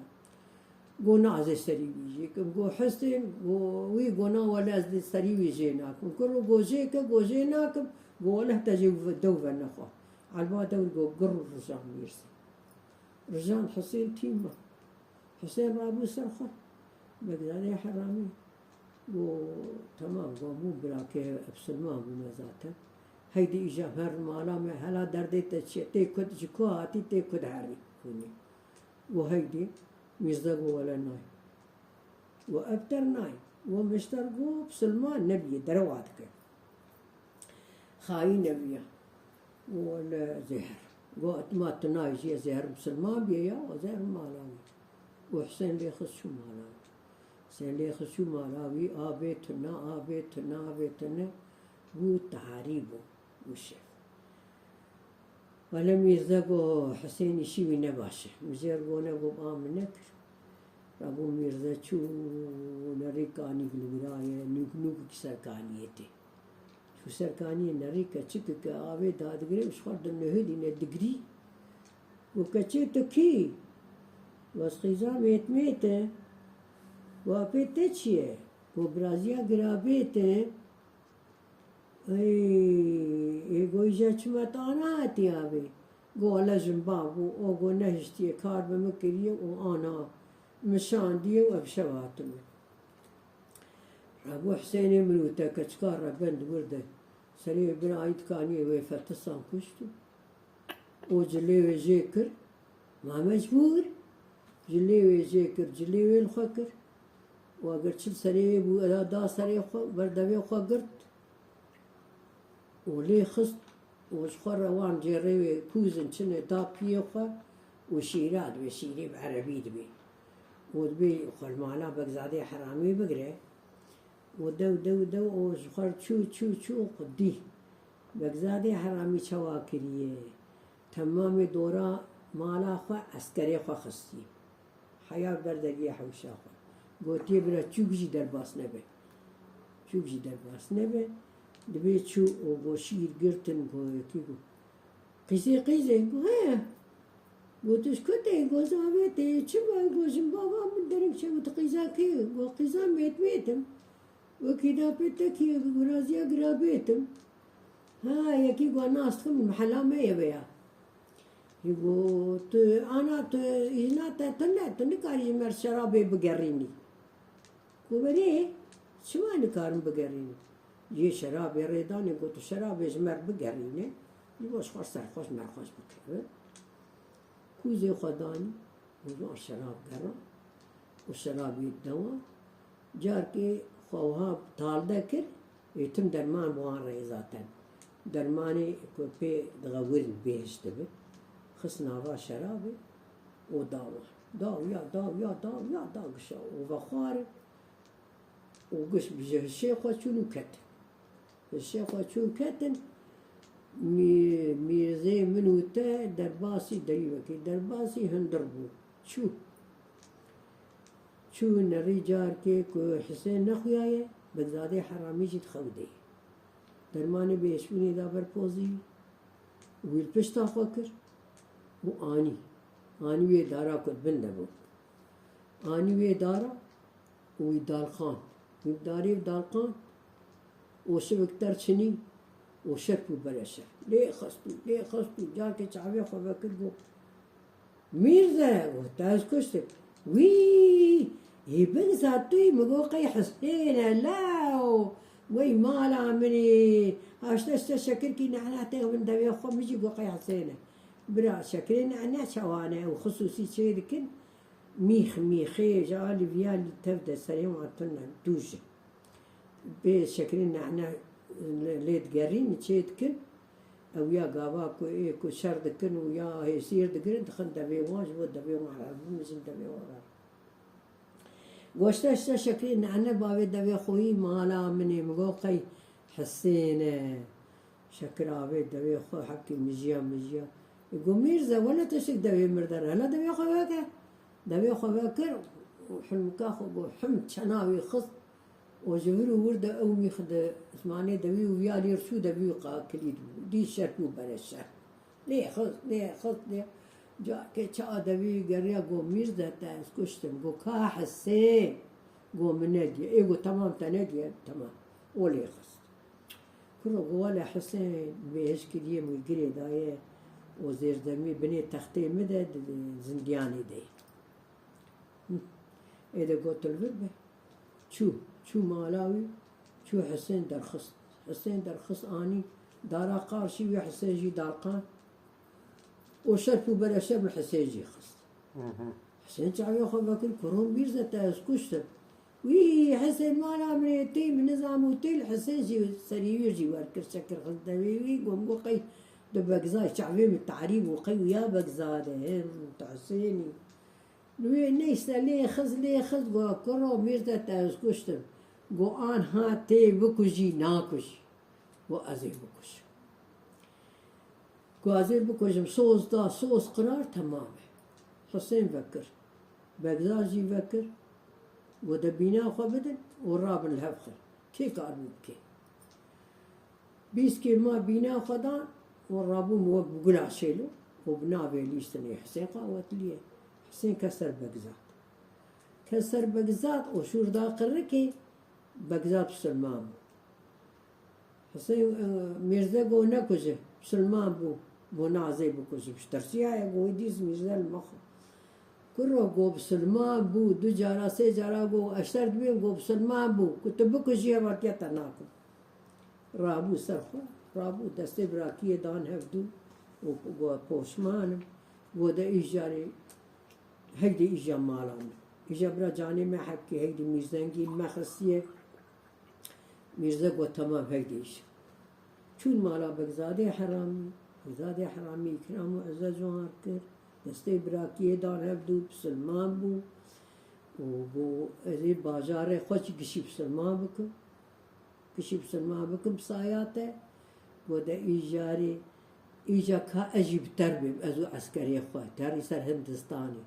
Got, na, ez ê serî wî jê kim. Got, Hisên, got, wî got, na wele ez dê serî wî jê nakim. Kuro, got, jê ke, got, jê nakim. Got, wele te jê dew venexwe. Elba dew got, gir û rijan Mîrze. Rijan Hisên tîma. Hisên rabû ser xwe. Begzadê Heramî. Go, temam, go bû birakê, ev silman bûme zaten. Heydî îja her mala me, hela derdê te çi ye? Tê ku, ji ku hatî, tê ku diherî? Hûnê. Go heydî, Mîrze go wele nayê. Go ev ter nayê. Go mişter go, silman nebiyê, derewa dike. Xayîn nebiya. Go wele zehir. Go ma tu nayê jî, zehir misilman biyê ya, o zehir mala wî. Go Hisên lê xist çû mala wî. Hisên lê xist çû mala wî, avê tune, avê tune, avê tune. Bû tarî bû, bû şev. Wele Mîrze go Hisênî şî wî ne baş e. Mijêr go ne, go ba min nekir. Rabû Mîrze çû nerî kanîk li wîra ye, nûk nûkik ser kaniyê tê. Çû ser kaniyê nerî keçikik e, avê dadigire û ji xwe dinihilîne digirî. Go keçê tu kî? Go ez qîza mêtmêt e. Go apê te çi ye? Go biraziya girabêt e. Ey, ê go îja çima tu ana hatî avê? Go wele jin ba bû, o go nehiştiye kar bi min kiriye û ana min şandiye û ev şev hatime. Rabû Hisênê min û te keçika rebend wir de serê wê bin ayî dikaniyê wê fetisan kuşt û O cilê wê jê kir, Mameş bûr, cilê wê jê kir, cilê wê li xwe kir. Û eger çil serê wê bû, eda da serê xwe, ber devê xwe girt. Û lê xist, û ji xwe re wan cêrê wê kûzin çine da piyê xwe û şîra dibê, şîrê bi erebî dibê. Û dibê xwe li mala Begzadê Heramî bigire. Û dew, dew, dew, û ji xwe re çû, çû, çû, û dî. Begzadê Heramî çawa kiriye? Temamê dora mala xwe, eskerê xwe xistî. Heya ber deriyê hewşa xwe. Gotiye, bira çûk jî derbas nebe. Çûk jî derbas nebe. Dibê çû û go şîr girtin, go yekî go. Qîzê, qîzê, go he. Go tu ji ku tê? Go zavê tê. Çi be? Go jin bava min derek çe. Go tu qîza kê? Go qîza mêtmêt im. Wekî da pê tekî, wiraziya girabêt im. Ha, yekî go nas dikim, mihela me ye veya. Go tu, ana tu, îna te tune, tu nikarî ji mer şerabê bigerînî. Go berê, çima nikarim bigerînim? Yê şerabê rê danê, go tu şerabê ji mer bigerîne, ji bo ji xwe serxweş merxweş bike. Kûzê xwe danî, û ji wan şerab gera, û şerabê dewa. Carkê xwe wiha talde kir, ê tim derman bi wan re ye zaten. Dermanê ku pê dixe wir bêhişt dibe. Xist nava şerabê û da wan. Da û ya, da û ya, da û ya, da gişa û vexwarin. Û giş bi ji hişê xwe çûn û ketin. Hişê xwe çûn ketin, mî-, mîrzê min û te derbasî derî vekir. Derbasî hundir bû. Çû. Çû nerî carkê ku Hisên nexuyaye, Begzadê Heramî jî dixew de ye. Dermanê bêhişbûnê da ber pozî wî, wî li pişta xwe kir û anî. Anî wê dara ku di bin de bû. Anî wê dara û wî dalxand. Wî darê dalxand û şivik ter çinî û şerp û bereşer. Lê xist û lê xist û carkê çavê xwe vekir got, Mîrze, got, te ez kuştim. Wî, ê bin zatûyî min got qey Hisên e, lew. Wey mala min ê. Haşte işte şekirkî nehna tê bin devê xwe, min jî got qey Hisên e. Bira şekirê nehna çawa ne? Ew xisûsî çê dikin. Mîx, mîxê ji alî viya lî tev de serê wan tune, dûj e. Bê şekirê nehne lê digerîn, çê dikin. Ew ya gava ku ê ku şer dikin û ya hêsîr digirin, dixin devê wan, ji bo devê wan re bû, mijin devê wan re. Goşte işte şekirê nehne bavê devê xweyî mala min ê, min got qey Hisên e. Şekir avê devê xwe hepkê mijiya mijiya. Ê go Mîrze, wele tiştik devê mirder. Hela devê xwe veke. Devê xwe vekir û hilmika xwe got him çena wî xist û ji vir û wir de ew mîx di zimanê devî û viya lêr çû devî qa kilît bû. Dî şer bû bere şer. Lê xist, lê xist, lê. Carkê çawa devî geriya go Mîrze te ez kuştim. Go ka Hisên. Go min nediye. Ê go temam te nediye. Temam. O lê xist. Kuro go wele Hisên bêhişt kiriye, min girê daye û zêrzemî binê textê min de di, di zindiyanê de ye. Hı. Ê de got tu li vir be. Çû, Çû mala wî, çû Hisên derxist. Hisên derxist anî dara qarşî wî, Hisên jî darqand. Û şerp û bereşer bi Hisên jî xist. Hisên çavê xwe vekir, kuro Mîrze, te ez kuştim. Wî Hisên mala min ê tê, min nizam û tê li Hisên jî serî wî jî werkir, çekir xist devê wî, got, got qey tu Begzad, çavê min tarî bû, qey wiya Begzad e, him, tu Hisên î. Wê neyse lê xist, lê xist, got, kuro Mîrze, te ez kuştim. Got, anha tê bikujî, nakujî. Got, ez ê bikujim. Got, ez ê bikujim, soz da, soz qirar, temam e. Hisên vekir. Begzad jî vekir. Got, de bîna xwe bidin û rabin li hev xwe. Kê karibû bike? Bîskê ma bîna xwe dan û rabûn wek bi gula şêlo û bi navê lîstinê Hisên Qawetli ye. Hisên ket ser Begzad. Ket ser Begzad û şûr da qirikê, Begzad bisilman bû. Hisên, e, Mîrze got, nekuje, bisilman bû. Got, na ez ê bikujim. Ji tirsiyaye, got, wê dîs Mîrze li me xwe. Kuro, got, bisilman bû. Du cara, sê cara got, ez şer dibêm, got, bisilman bû. Ku tu bikujî, hevatiya te nakim. Rabû ser xwe, rabû, destê birakiyê dan hevdû û got, poşman im. Got, de îjarê, heydê îja mala min. Îja bira canê me hebkê, heydê Mîrzengî me xistiye. Mîrze got, temam, heydê îja. Çûn mala Begzadê heramî. Begzadê heramî îkram û ezez û har kir. Destê birakiyê dan hevdû, bisilman bû. Û got, ez ê bajarê xwe jî gişî bisilman bikim. Gişî bisilman bikim bi saya te. Got, de îjarê, îja ka ez jî bi ter bêm, ez û eskerê xwe, terî ser Hindistanê.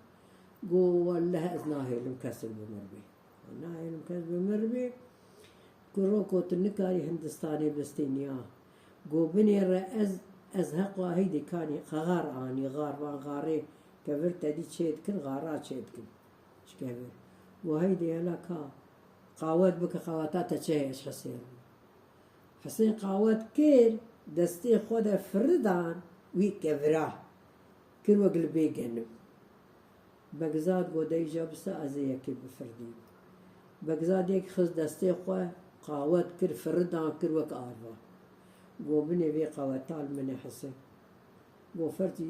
Got, welleh ez nahêlim kes li bi mir bê. Nahêlim kes bi mir bê. Kuro, got, tu nikarî Hindistanê bistînî ya. Got, binêre ez, ez heqwa heydê kanî xexar anî, xar van xarê kevir te dî çê dikin, xara çê dikin. Ji kevir. Got, heydê hela ka, qawet bike, qaweta te çi heye, ez Hisên im. Hisên qawet kir, destê xwe de firidan wî kevira. Kir wek li bê genim. Begzad got, de îja bise, ez ê yekê bifirdînim. Begzad yek xist destê xwe, qawet kir, firidan kir wek arva. Got, binê vê qaweta li min e Hisên. Got, fertî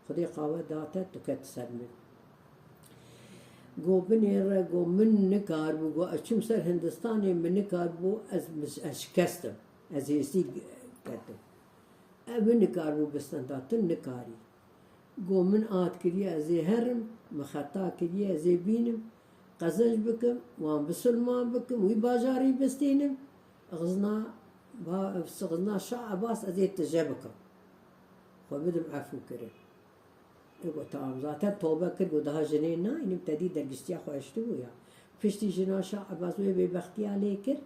Xwedê qawet da te, tu ket ser min. Got, binêre, got, min nikaribû, got, ez çûm ser Hindistanê, min nikaribû, ez, ez şikestim. Ez hêsî ketim. Ev min nikaribû bistenda, tu nikarî. Got, min ad kiriye ez ê herim, min xeta kiriye ez ê bînim, qezenc bikim, wan bisilman bikim, wî bajarî bistînim, xizna, ba-, xizna Şah Ebas ez ê tije bikim. Xwe bidim efû kirin. Ê got, tamam, zaten tobe kir, got, daha jinê nayînim, te dî dergiştiya xwe hiştibû ya. Piştî jina Şah Ebas wê bêbextiya lê kir,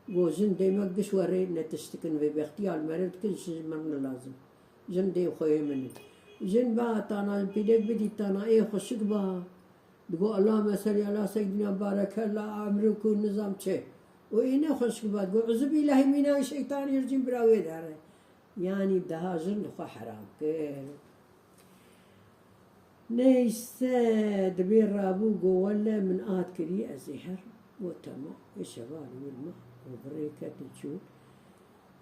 got, jin dêmek giş werê ne tişt dikin, bêbextiya li meriv dikin, jin ji min ne lazim. Jin dê xweyê min in. Jin ba tana pîlek bidî tana ê xweşik ba. Digo, Allahümme salli ala seyyidina barekella emrûk û nizam çi. Û ê ne xweşik ba. Digo, uzubîllahî mîna şeytanî ricîm, bira wê dere. Yanî daha jin li xwe heram kir. Neyse, dibê rabû, go, welle min ad kirî, ez ê herim. Go, temam. Ê şeva li wir ma û bi rê ketin çûn.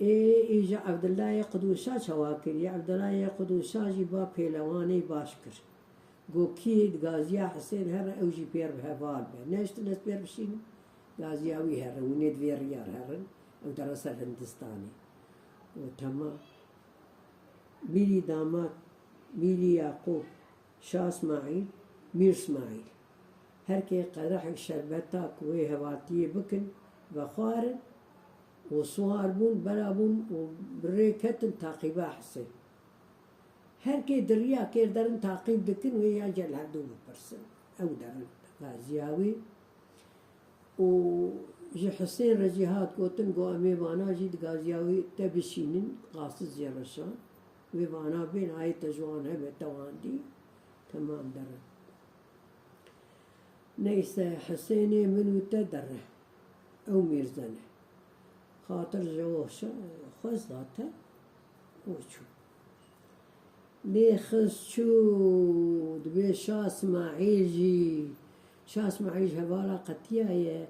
Ê, îja Evdillayê Qudûşa çawa kirî? Evdillayê Qudûşa jî ba pêlewanê baş kir. Go, kî di gaziya Hisên here, ew jî pêr bi heval be. Nehiştin ez pêr bişînim. Gaziya wî here, hûn ê di vê riya re herin. Ew dere ser Hindistanê. Go, temam. Mîrî damat, Mîrî Yaqûb, Şah Smaîl, Mîr Smaîl. Her kê qedehek şerbeta ku wê hevaltiyê bikin, vexwarin û siwar bûn, bela bûn û bi rê ketin taqîba Hisên. Her kê di riya kêr derin taqîb dikin, wê ya ji li hevdû bipirsin. Ew derin gaziya wî. Û ji Hisên re jî hat gotin, go, em ê vana jî di gaziya wî te bişînin, qasid jê reşan. Wê vana bên, ayê te ji wan hebe, te wan dî, temam, derin. Neyse, Hisênê min û te dere. Ew Mîrze ne. Xatir ji we şa-, xwest zaten û çû. Lê xist çû, dibê Şah Smaîl jî, Şah Smaîl ji hevala qetiyaye,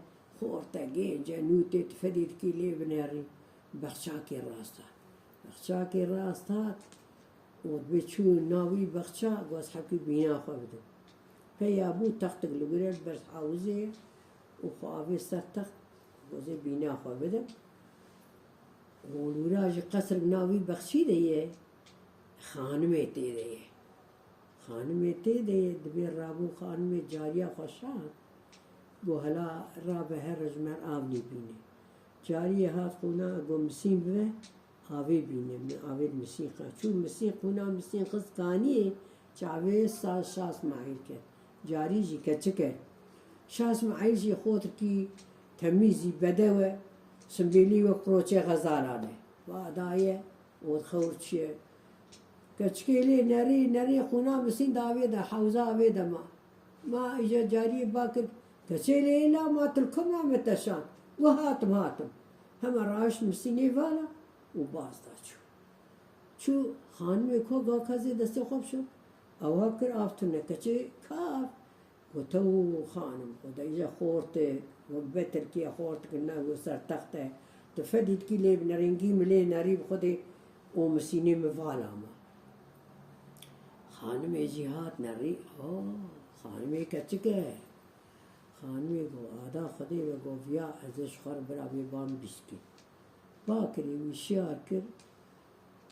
Ortegê, cenûtê, tifedê dikî lê binerî. Bexçakê rast hat. Bexçakê rast hat û dibê çû navî bexça, goz hepkî bîna xwe bidin. Peya bû textik li wir e, li ber hawizê ye û xwe avê ser text, gozê bîna xwe bidin. Û li wira jî qesrek navî bexçî de ye, xanimê tê de ye. Xanimê tê de ye, dibê rabû xanimê cariya xwe şand, got, hela rabe here ji me re av lê bîne. Cariyê hat qûna, got, misîn bibe, avê bîne, min avê li misîn xwe. Çû misîn qûna, misîn xist kaniyê, çavê sa Şah Smaîl ket. Carî jî keçik e. Şah Smaîl jî xotirkî temîz î, bedew e, simbêlî wek roçê xezalan e. Wada ye, û xewr çi ye. Keçikê lê nerî, nerî qûna misîn di avê de, hewza avê de ma. Ma îja cariyê ba kir, keçê lê la ma, tu li ku ma, min te şand. Got, hatim, hatim. Hema raşt misînê vala û baz da çû. Çû xanimê ku ga kezê destê xwe bişo. Ewa kir av tune, keçê ka av. Got, ew xanim, xwe de îja xortê, got, be tirkiye xortik ne, got, ser text e. Tu fedî dikî lê bine, rengî milê nerî bi xwedê û misînê min vala ma. Xanimê jî hat nerî, o, xanimê keçik e. Xanimê got, ada xwedê ve got, viya ez ê ji xwe re bira bê ba min bîskî. Ba kirî wî şiyar kir.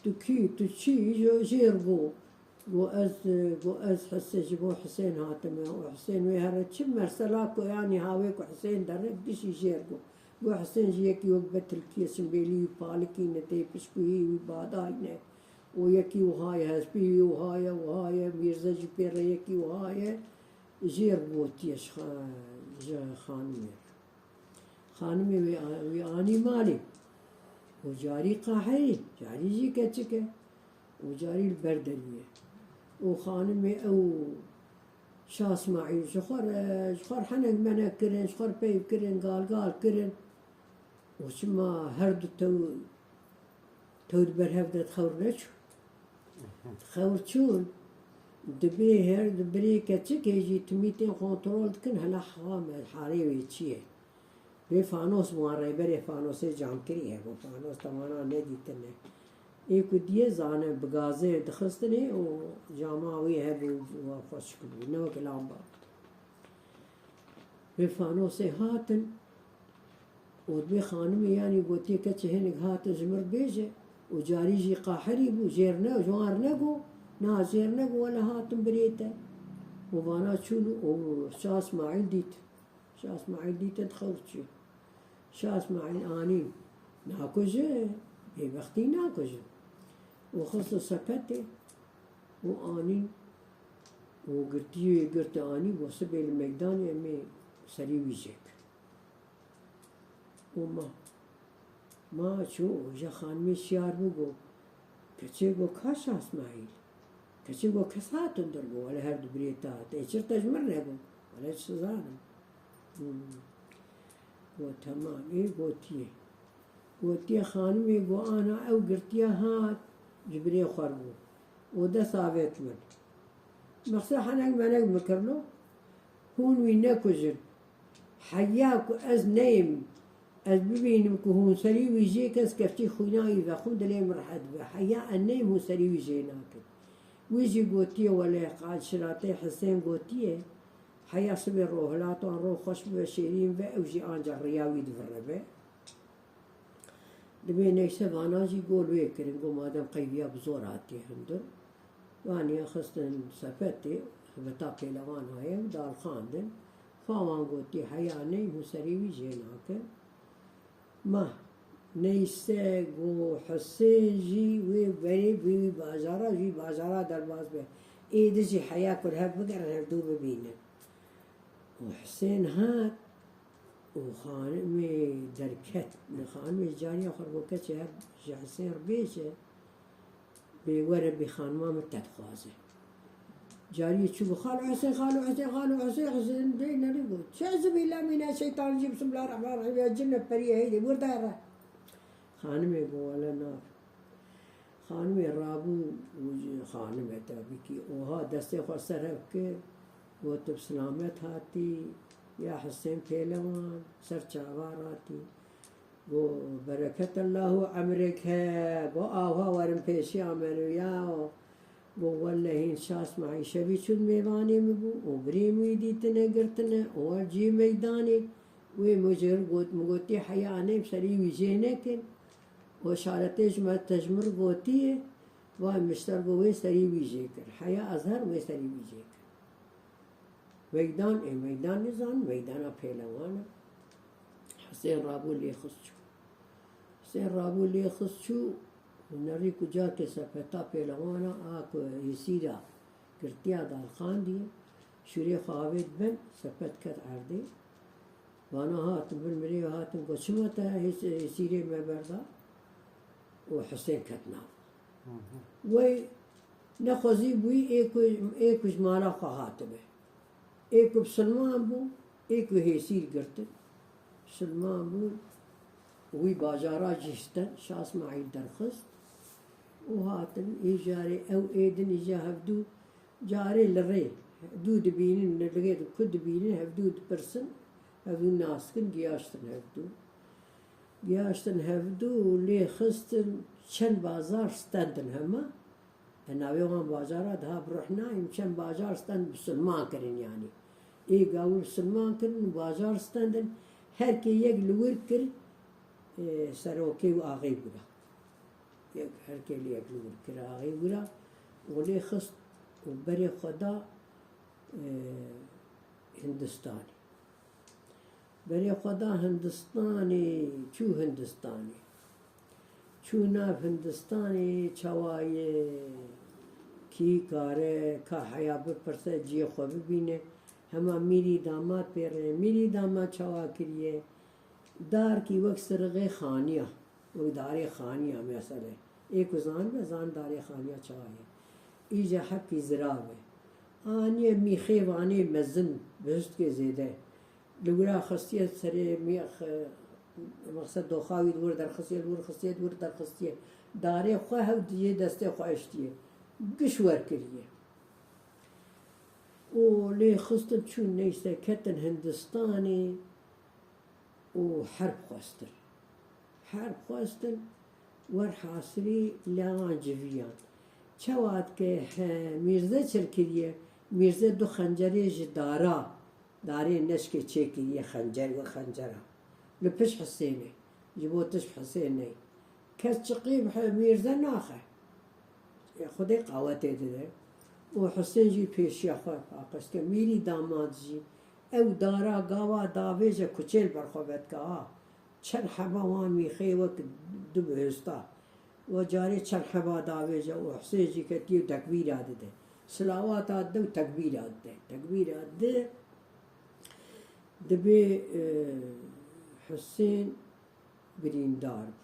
Tu kî, tu çî, jo jêr bû. Got, ez, got, ez Hise-, ji bo Hisên hatime. Û Hisên wê here çi mesela ku, yanî, hawê ku Hisên dere, gişî jêr bû. Got, Hisên jî yekî wek be tilkiyê simbêlî wî palikî ne tê pişkûyî wî badayî ne. Û yekî wiha ye, hespî wî wiha ye, wiha ye, mîrze jî pê re yekî wiha ye. Jêr bû tiye ji xa-, ji xanimê re. Xanimê wê a-, wî anî malê. Û carî qahirî, carî jî keçik e. Û carî li ber derî ye. Û xanimê ew Şah Smaîl ji xwe re, ji xwe re henek menek kirin, ji xwe re peyv kirin, gal gal kirin. Û çima her du tew Tew di ber hev de di xewr neçû. Di xewr çûn, dibê her di birê keçikê jî timî tên kontrol dikin, hela hewa me, harê wê çi ye. Vê fanos bû, wan rêberê fanosê camkirî hebû, fanos temana nedîtine. Ê ku diyê zane bi gazê dixistinê û cama wê hebû, wa xweşik bû, ne wek lamba. Vê fanosê hatin, û dibê xanimê yanî gotiye, keçê hinek hatin ji min re bêje û carî jî qahirî bû, jêr ne, ji wan re nego, na jêr nego, wele hatin birê te. Û vana çûn û Şah Smaîl dît. Şah Smaîl dîtin di xewr çû. Şah Smaîl anîn, nakuje, bêbextî nakuje. Û xistin sepetê û anîn û girtî, girtî anî, got, sibê li meydanê em ê serî wî jêkin. Û ma, ma çû, îja xanimê şiyar bû, got, keçê got, ka Şah Smaîl? Keçê got, kes hatin dir? Got, wele her du birê te hatin. Ê çir te ji min re got? Wele çi zanim. Hmm. Got, temam, ê gotiye. Gotiye xanimê, got, ana ew girtiye hat, ji birê xwe re bû. Û dest avêt min. Mexse henek menek min kirno, hûn wî nekujin. Heya ku ez neyim, ez bibînim ku hûn serî wî jê kes keftî xwîna wî vexwin, dilê min rehet dibe. Heya ez neyim hûn serî wî jê nakin. Wî jî gotiye, wele qal şiratê Hisên gotiye, heya sibê rohilat wan ro xweş bibe, şêrîn be, ew jî ancax riya wî di vir re be. Dibê neyse vana jî gol wê kirin, got madem qeyviya bi zor hatiye hundir. Vaniye xistin sepetê, xibita pêlevan haye û dalxandin. Fawan gotiye, heya neyim hûn serê wî jê nakin. Ma neyse, got Hisên jî wê berê bi wî bajara, ji wî bajara derbas be. Êdî jî heya ku li hev bigerin, hevdû bibînin. Û Hisên hat û xanimê derket. Xanimê cariya xwe got, keçê her ji Hisên re bêje, bê were bê xanima min te dixwaze. Cariyê çû got, Xalo Hisên, Xalo Hisên, Xalo Hisên, Hisên bê nerî got, çi ezibî lemîne şeytan ricîm, bismillahirrahmanirrahîm, ya cinne perî heydê, wir de re. Xanimê got, wele na. Xanimê rabû û ji, xanim e tabî kî, oha destê xwe ser hev kir, got, tu bi silamet hatî, Ya Husên Pêlewan, ser çava ratî. Go, bereketallahu emreke, go, awa werin pêşiya me ya. Go, wellehî şas me îşevî çûn mêvanê min bû, û birê min wî dîtine girtine, û ev cî meydanê, wê min ji vir got, min gotî, heya anê bi serî wî jê nekin. Û şaretê ji me te ji min re gotiye, vay mişter go wê serî wî jê kir. Heya ez her wê serî wî jê kir. Meydan, ê meydan nizan, meydana pêlewan e. Husên rabû lê xist çû. Husên rabû lê xist çû, nerî ku carkê sepeta pêlewana a ku hêsîra girtiya dalqandiye, şûrê xwe avêt bin, sepet ket erdê. Vana hatin bin mirê hatin ku çima te hês-, hêsîrê me berda? Û Husên ket nav. Wey nexwezî bûyî ê ku, ê ku ji mala xwe hatibe. Ê ku bisilman bû, ê ku hêsîr girtin. Bisilman bû, wî bajara jî sten, Şah Îsmaîl derxist û hatin, ê carê ew ê din îja hevdû carê li rê, hevdû dibînin, li rê ku dibînin, hevdû dipirsin, hevdû nas kin, giyaştin hevdû. Giyaştin hevdû û lê xistin çend bazar stendin hema. E, navê wan bajara daha bi ruh nayêm, çend bajar stend bisilman kirin yanî. Ê gawî bisilman kirin, bajar stendin, her kê yek li wir kir, e, serokê û axê wira. Yek, her kê li yek li wir kir, axê wira, û lê xist û berê xwe da, e, Hindistanê. Berê xwe da Hindistanê, çû Hindistanê. Çû nav Hindistanê, çawa ye, kî kare, ka heya bipirse, cihê xwe bibîne. Hema mîrî damad pê re, mîrî damad çawa kiriye? Darkî wek sirixê xaniya, wek darê xaniya mesele. Ê ku zanibe, zan darê xaniya çawa ye. Îca hebkî zirav e. Aniye mîxê vanê mezin, bihiştkê zêde. Li wira xistiye serê mîx, e, mexsed doxa wî li wir derxistiye, li wir xistiye, li wir derxistiye. Darê xwe hew diyê destê xwe eştiye. Giş wer kiriye. Û lê xistin çûn neyse ketin Hindistanê û herb xwestin. Herb xwestin, werhasilî lewan civiyan. Çawa dike he, Mîrze çil kiriye, Mîrze du xencerê ji dara, darê neşkê çêkiriye xencer wek xencera. Li pişt Hisênê, ji bo tişt Hisênê. Kes çiqî bi Mîrze naxe. Xwedê qawetê dide. Û Hisên jî pêşiya xwe paqij dike. Mîrî damad jî ew dara gava davêje kuçê li ber xwe vedike ha. Çend heba wan mîxê wek du bihêsta. Û carê çend heba davêje û Hisên jî ketiye û tekbîra dide. Silawata dide û tekbîra dide. Tekbîra dide. Dibê, e, Hisên birîndar bû.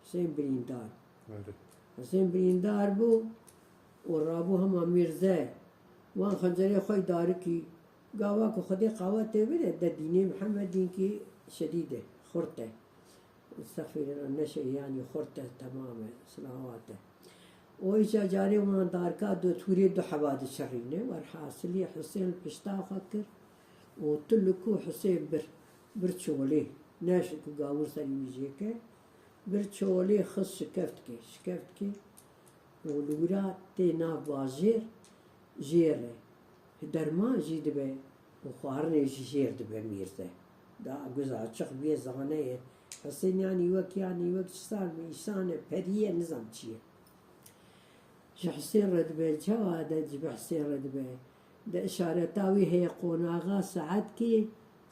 Hisên birîndar bû. Erê. Hisên birîndar bû û rabû hema Mîrze. Wan xencerê xwe darikî. Gava ku Xwedê qawetê bide, de dînê Mihemedînkî şedîd e, xurt e. Estexfirullah, neşe yanî xurt e, temam e, silawat e. Û îca carê wan darka du tûrê du heba diçirîne. Werhasilî Hisên pişta xwe kir û tu li ku Hisên bir, bir çolê. Neşt ku gawir serî wî jê ke. Bir çolê xist şikeftkê, şikeftkê û li wira tê nav bajêr jêr e. Derman jî dibe û xwarinê jî jêr dibe Mîrze. Da guza açiq bûye, zane ye. Hisên yanî wek, yanî wek çi sar mîşan e, perî ye, nizam çi ye. Ji Hisên re dibe, çawa de ji bi Hisên re dibe? De işareta wî heye qonaxa saetkê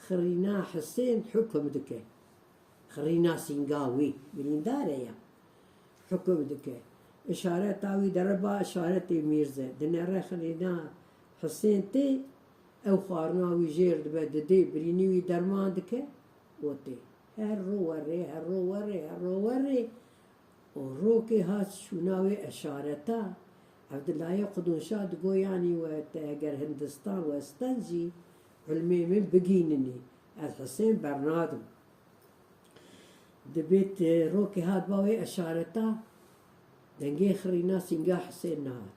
xirîna Hisên hukum dike. Xirîna sînga wî, birîndar e ya. Hukum dike. Îşareta wî dere ba îşaretê Mîrze. Dinere xirîna Hisên tê, ew xwarina wî jêr dibe, didê, birînî wî derman dike û tê. Her ro werê, her ro werê, her ro werê. Û rokê hat şûna wê eşareta. Evdilayê Qudunşa digo, yanî we te eger Hindistan westan jî, ilmê min bigîninî. Ez Hisên bernadim. Dibêt, e, rokê hat ba wê eşareta, dengê xirîna sînga Hisên nehat.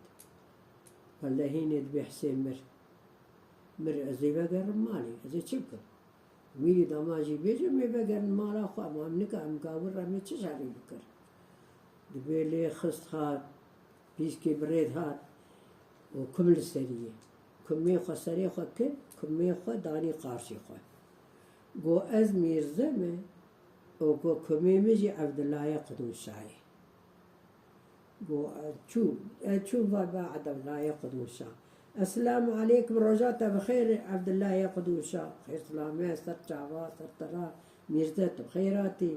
Wellehînê dibê Hisên mir. Mir ez ê vegerim malê, ez ê çi bikim? Mîrî dama jî bêjim, ê vegerin mala xwe, ama em nika em gawir re em ê çi şerî bikir? Dibê lê xist hat, pîskê birêd hat û kum li serî ye. Kumê xwe serê xwe kir, kumê xwe danî qarşî xwe. Got, ez mîrze me û got, kumê min jî Evdilayê Qidûşayê. Got, ez çû, ez çû va ba Evdilayê Qidûşa. Esselâmu aleykum, roja te bi xêr Evdilayê Qidûşa. Xêr silamê, ser çava, ser tera, mîrze tu bi xêr hatî.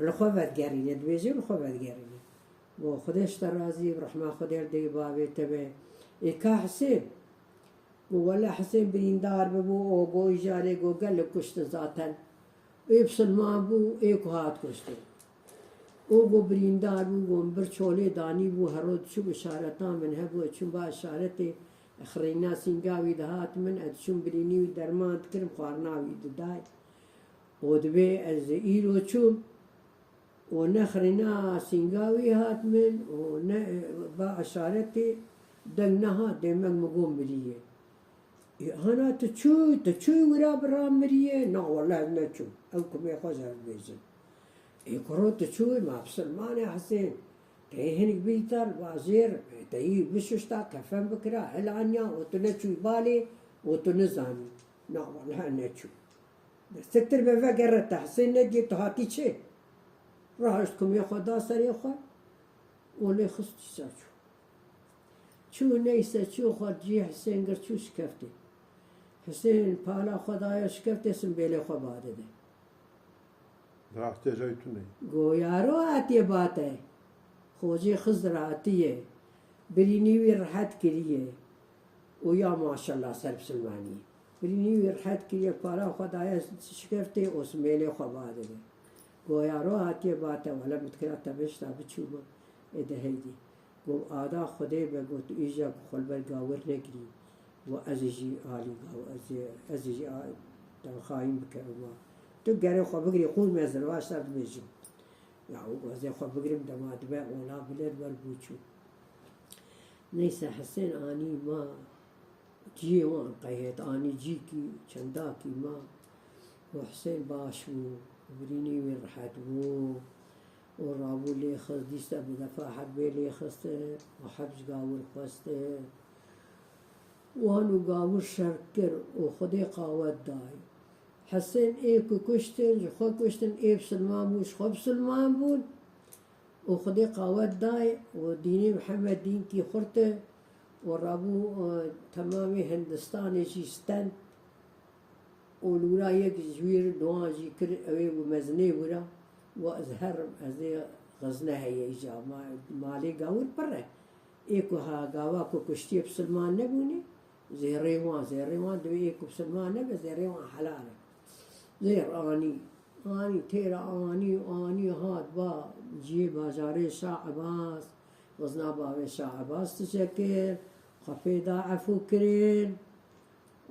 Li xwe vedigerîne, dibêje li xwe vedigerîne. Got, Xwedê ji te razî, bi rehma Xwedê li dê bavê te be. Ê ka Hisên? Got, wele Hisên birîndar bibû, û got, îjarê got, gelek kuştin zaten. Ê bisilman bû, ê ku hat kuştin. Û got, birîndar bû, got, min bir çolê danî bû, hero diçûm, işareta min hebû, çûm ba işaretê, xirîna sînga wî dihat min, ez diçûm birînî wî derman dikirim, xwarina wî didayê. Û dibê ez îro çûm, û ne xirîna sînga wî hat min û ne, e, ba eşaretê deng nehat, dê me min got miriye. Ê, hana tu çû, tu çûyî wira bi ra miriye? Na, wele ez neçûm. Ew kumê xwe ji hev bêjin. Ê kuro, tu çûyî, ma bisilman e Hisên. Te yê hinek bîta li bajêr, te yî bişuşta, kefen bikira, hilaniya û tu neçûyî balê û tu nizanî. Na, wele ez neçûm. Siktir be, vegere te, Hisên nediyê tu hatî çi? Rahişt kumê xwe da serê xwe û lê xist dîsa çû. Çû neyse çû xwe cî Hisên girt çû şikeftê. Hisên pala xwe daye şikeftê, simbêlê xwe ba dide. Raxtê jay tune. Goyaro hatiye ba te. Xocê Xizir hatiye. Birînî wî rihet kiriye. Û ya maşallah ser bisilmaniyê. Birînî wî rihet kiriye, pala xwe daye şikeftê û simêlê xwe ba dide. Goyaro hatiye ba te, wele min dikira te bişta biçûma ê de heydî. Got, ada Xwedê be, got, tu îja ku xwe li ber gawir negirî, got, ez ê jî alî gaw, ez ê, ez ê jî a-, te xayîn bikevim a. Tu gerê xwe bigirî, qûr me zilvaş ser dibêjim. Ya, û ez ê xwe bigirim, dema dibe ola bilêr wer bû çû. Neyse, Hisên anî ma, ciyê wan qey hêt, anî cîkî, çendakî ma. Û Hisên baş bû, birînî wî rihet bû. Û rabû lê xist, dîsa bi defa hev bê lê xistin û hev ji gawir xwestin. Wan û gawir şer kir û Xwedê qawet dayê. Hisên ê ku kuştin, ji xwe kuştin, ê bisilman bûn, ji xwe bisilman bûn. Û Xwedê qawet dayê û dînê Mihemed dînkî xurt e û rabû, e, temamê Hindistanê jî stend. Û li wira yek ji wî re duan jî kir, ew ê û mezinê wira, wa ez herim, ez ê xizne heye îja, ma-, malê gawir pir e. Ê ku ha gava ku kuştiye bisilman nebûne, zêrê wan, zêrê wan divê ê ku bisilman nebe, zêrê wan helal e. Zêr anî, anî têra anî, anî hat ba ciyê bajarê Şah Ebas, xizna bavê Şah Ebas tişe kir, xwe pê da efû kirin.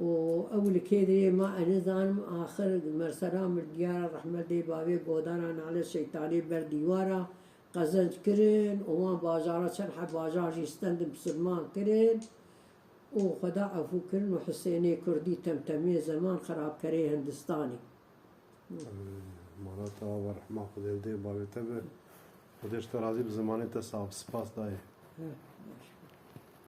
Û ew li kê dirê ma, ez nizanim, axir mersera min diyara rehmet dê bavê godana nale şeytanê ber dîwara qezenc kirin û wan bajara çend heb bajar jî stendin bisilman kirin û Xweda efû kirin û Hisênê Kurdî temtemê zeman xerabkerê Hindistanê. Mala te ava rehma Xwedê li dê bavê te be. Xwedê ji te razî bi zimanê te sax, spas dayê. Heh, baş.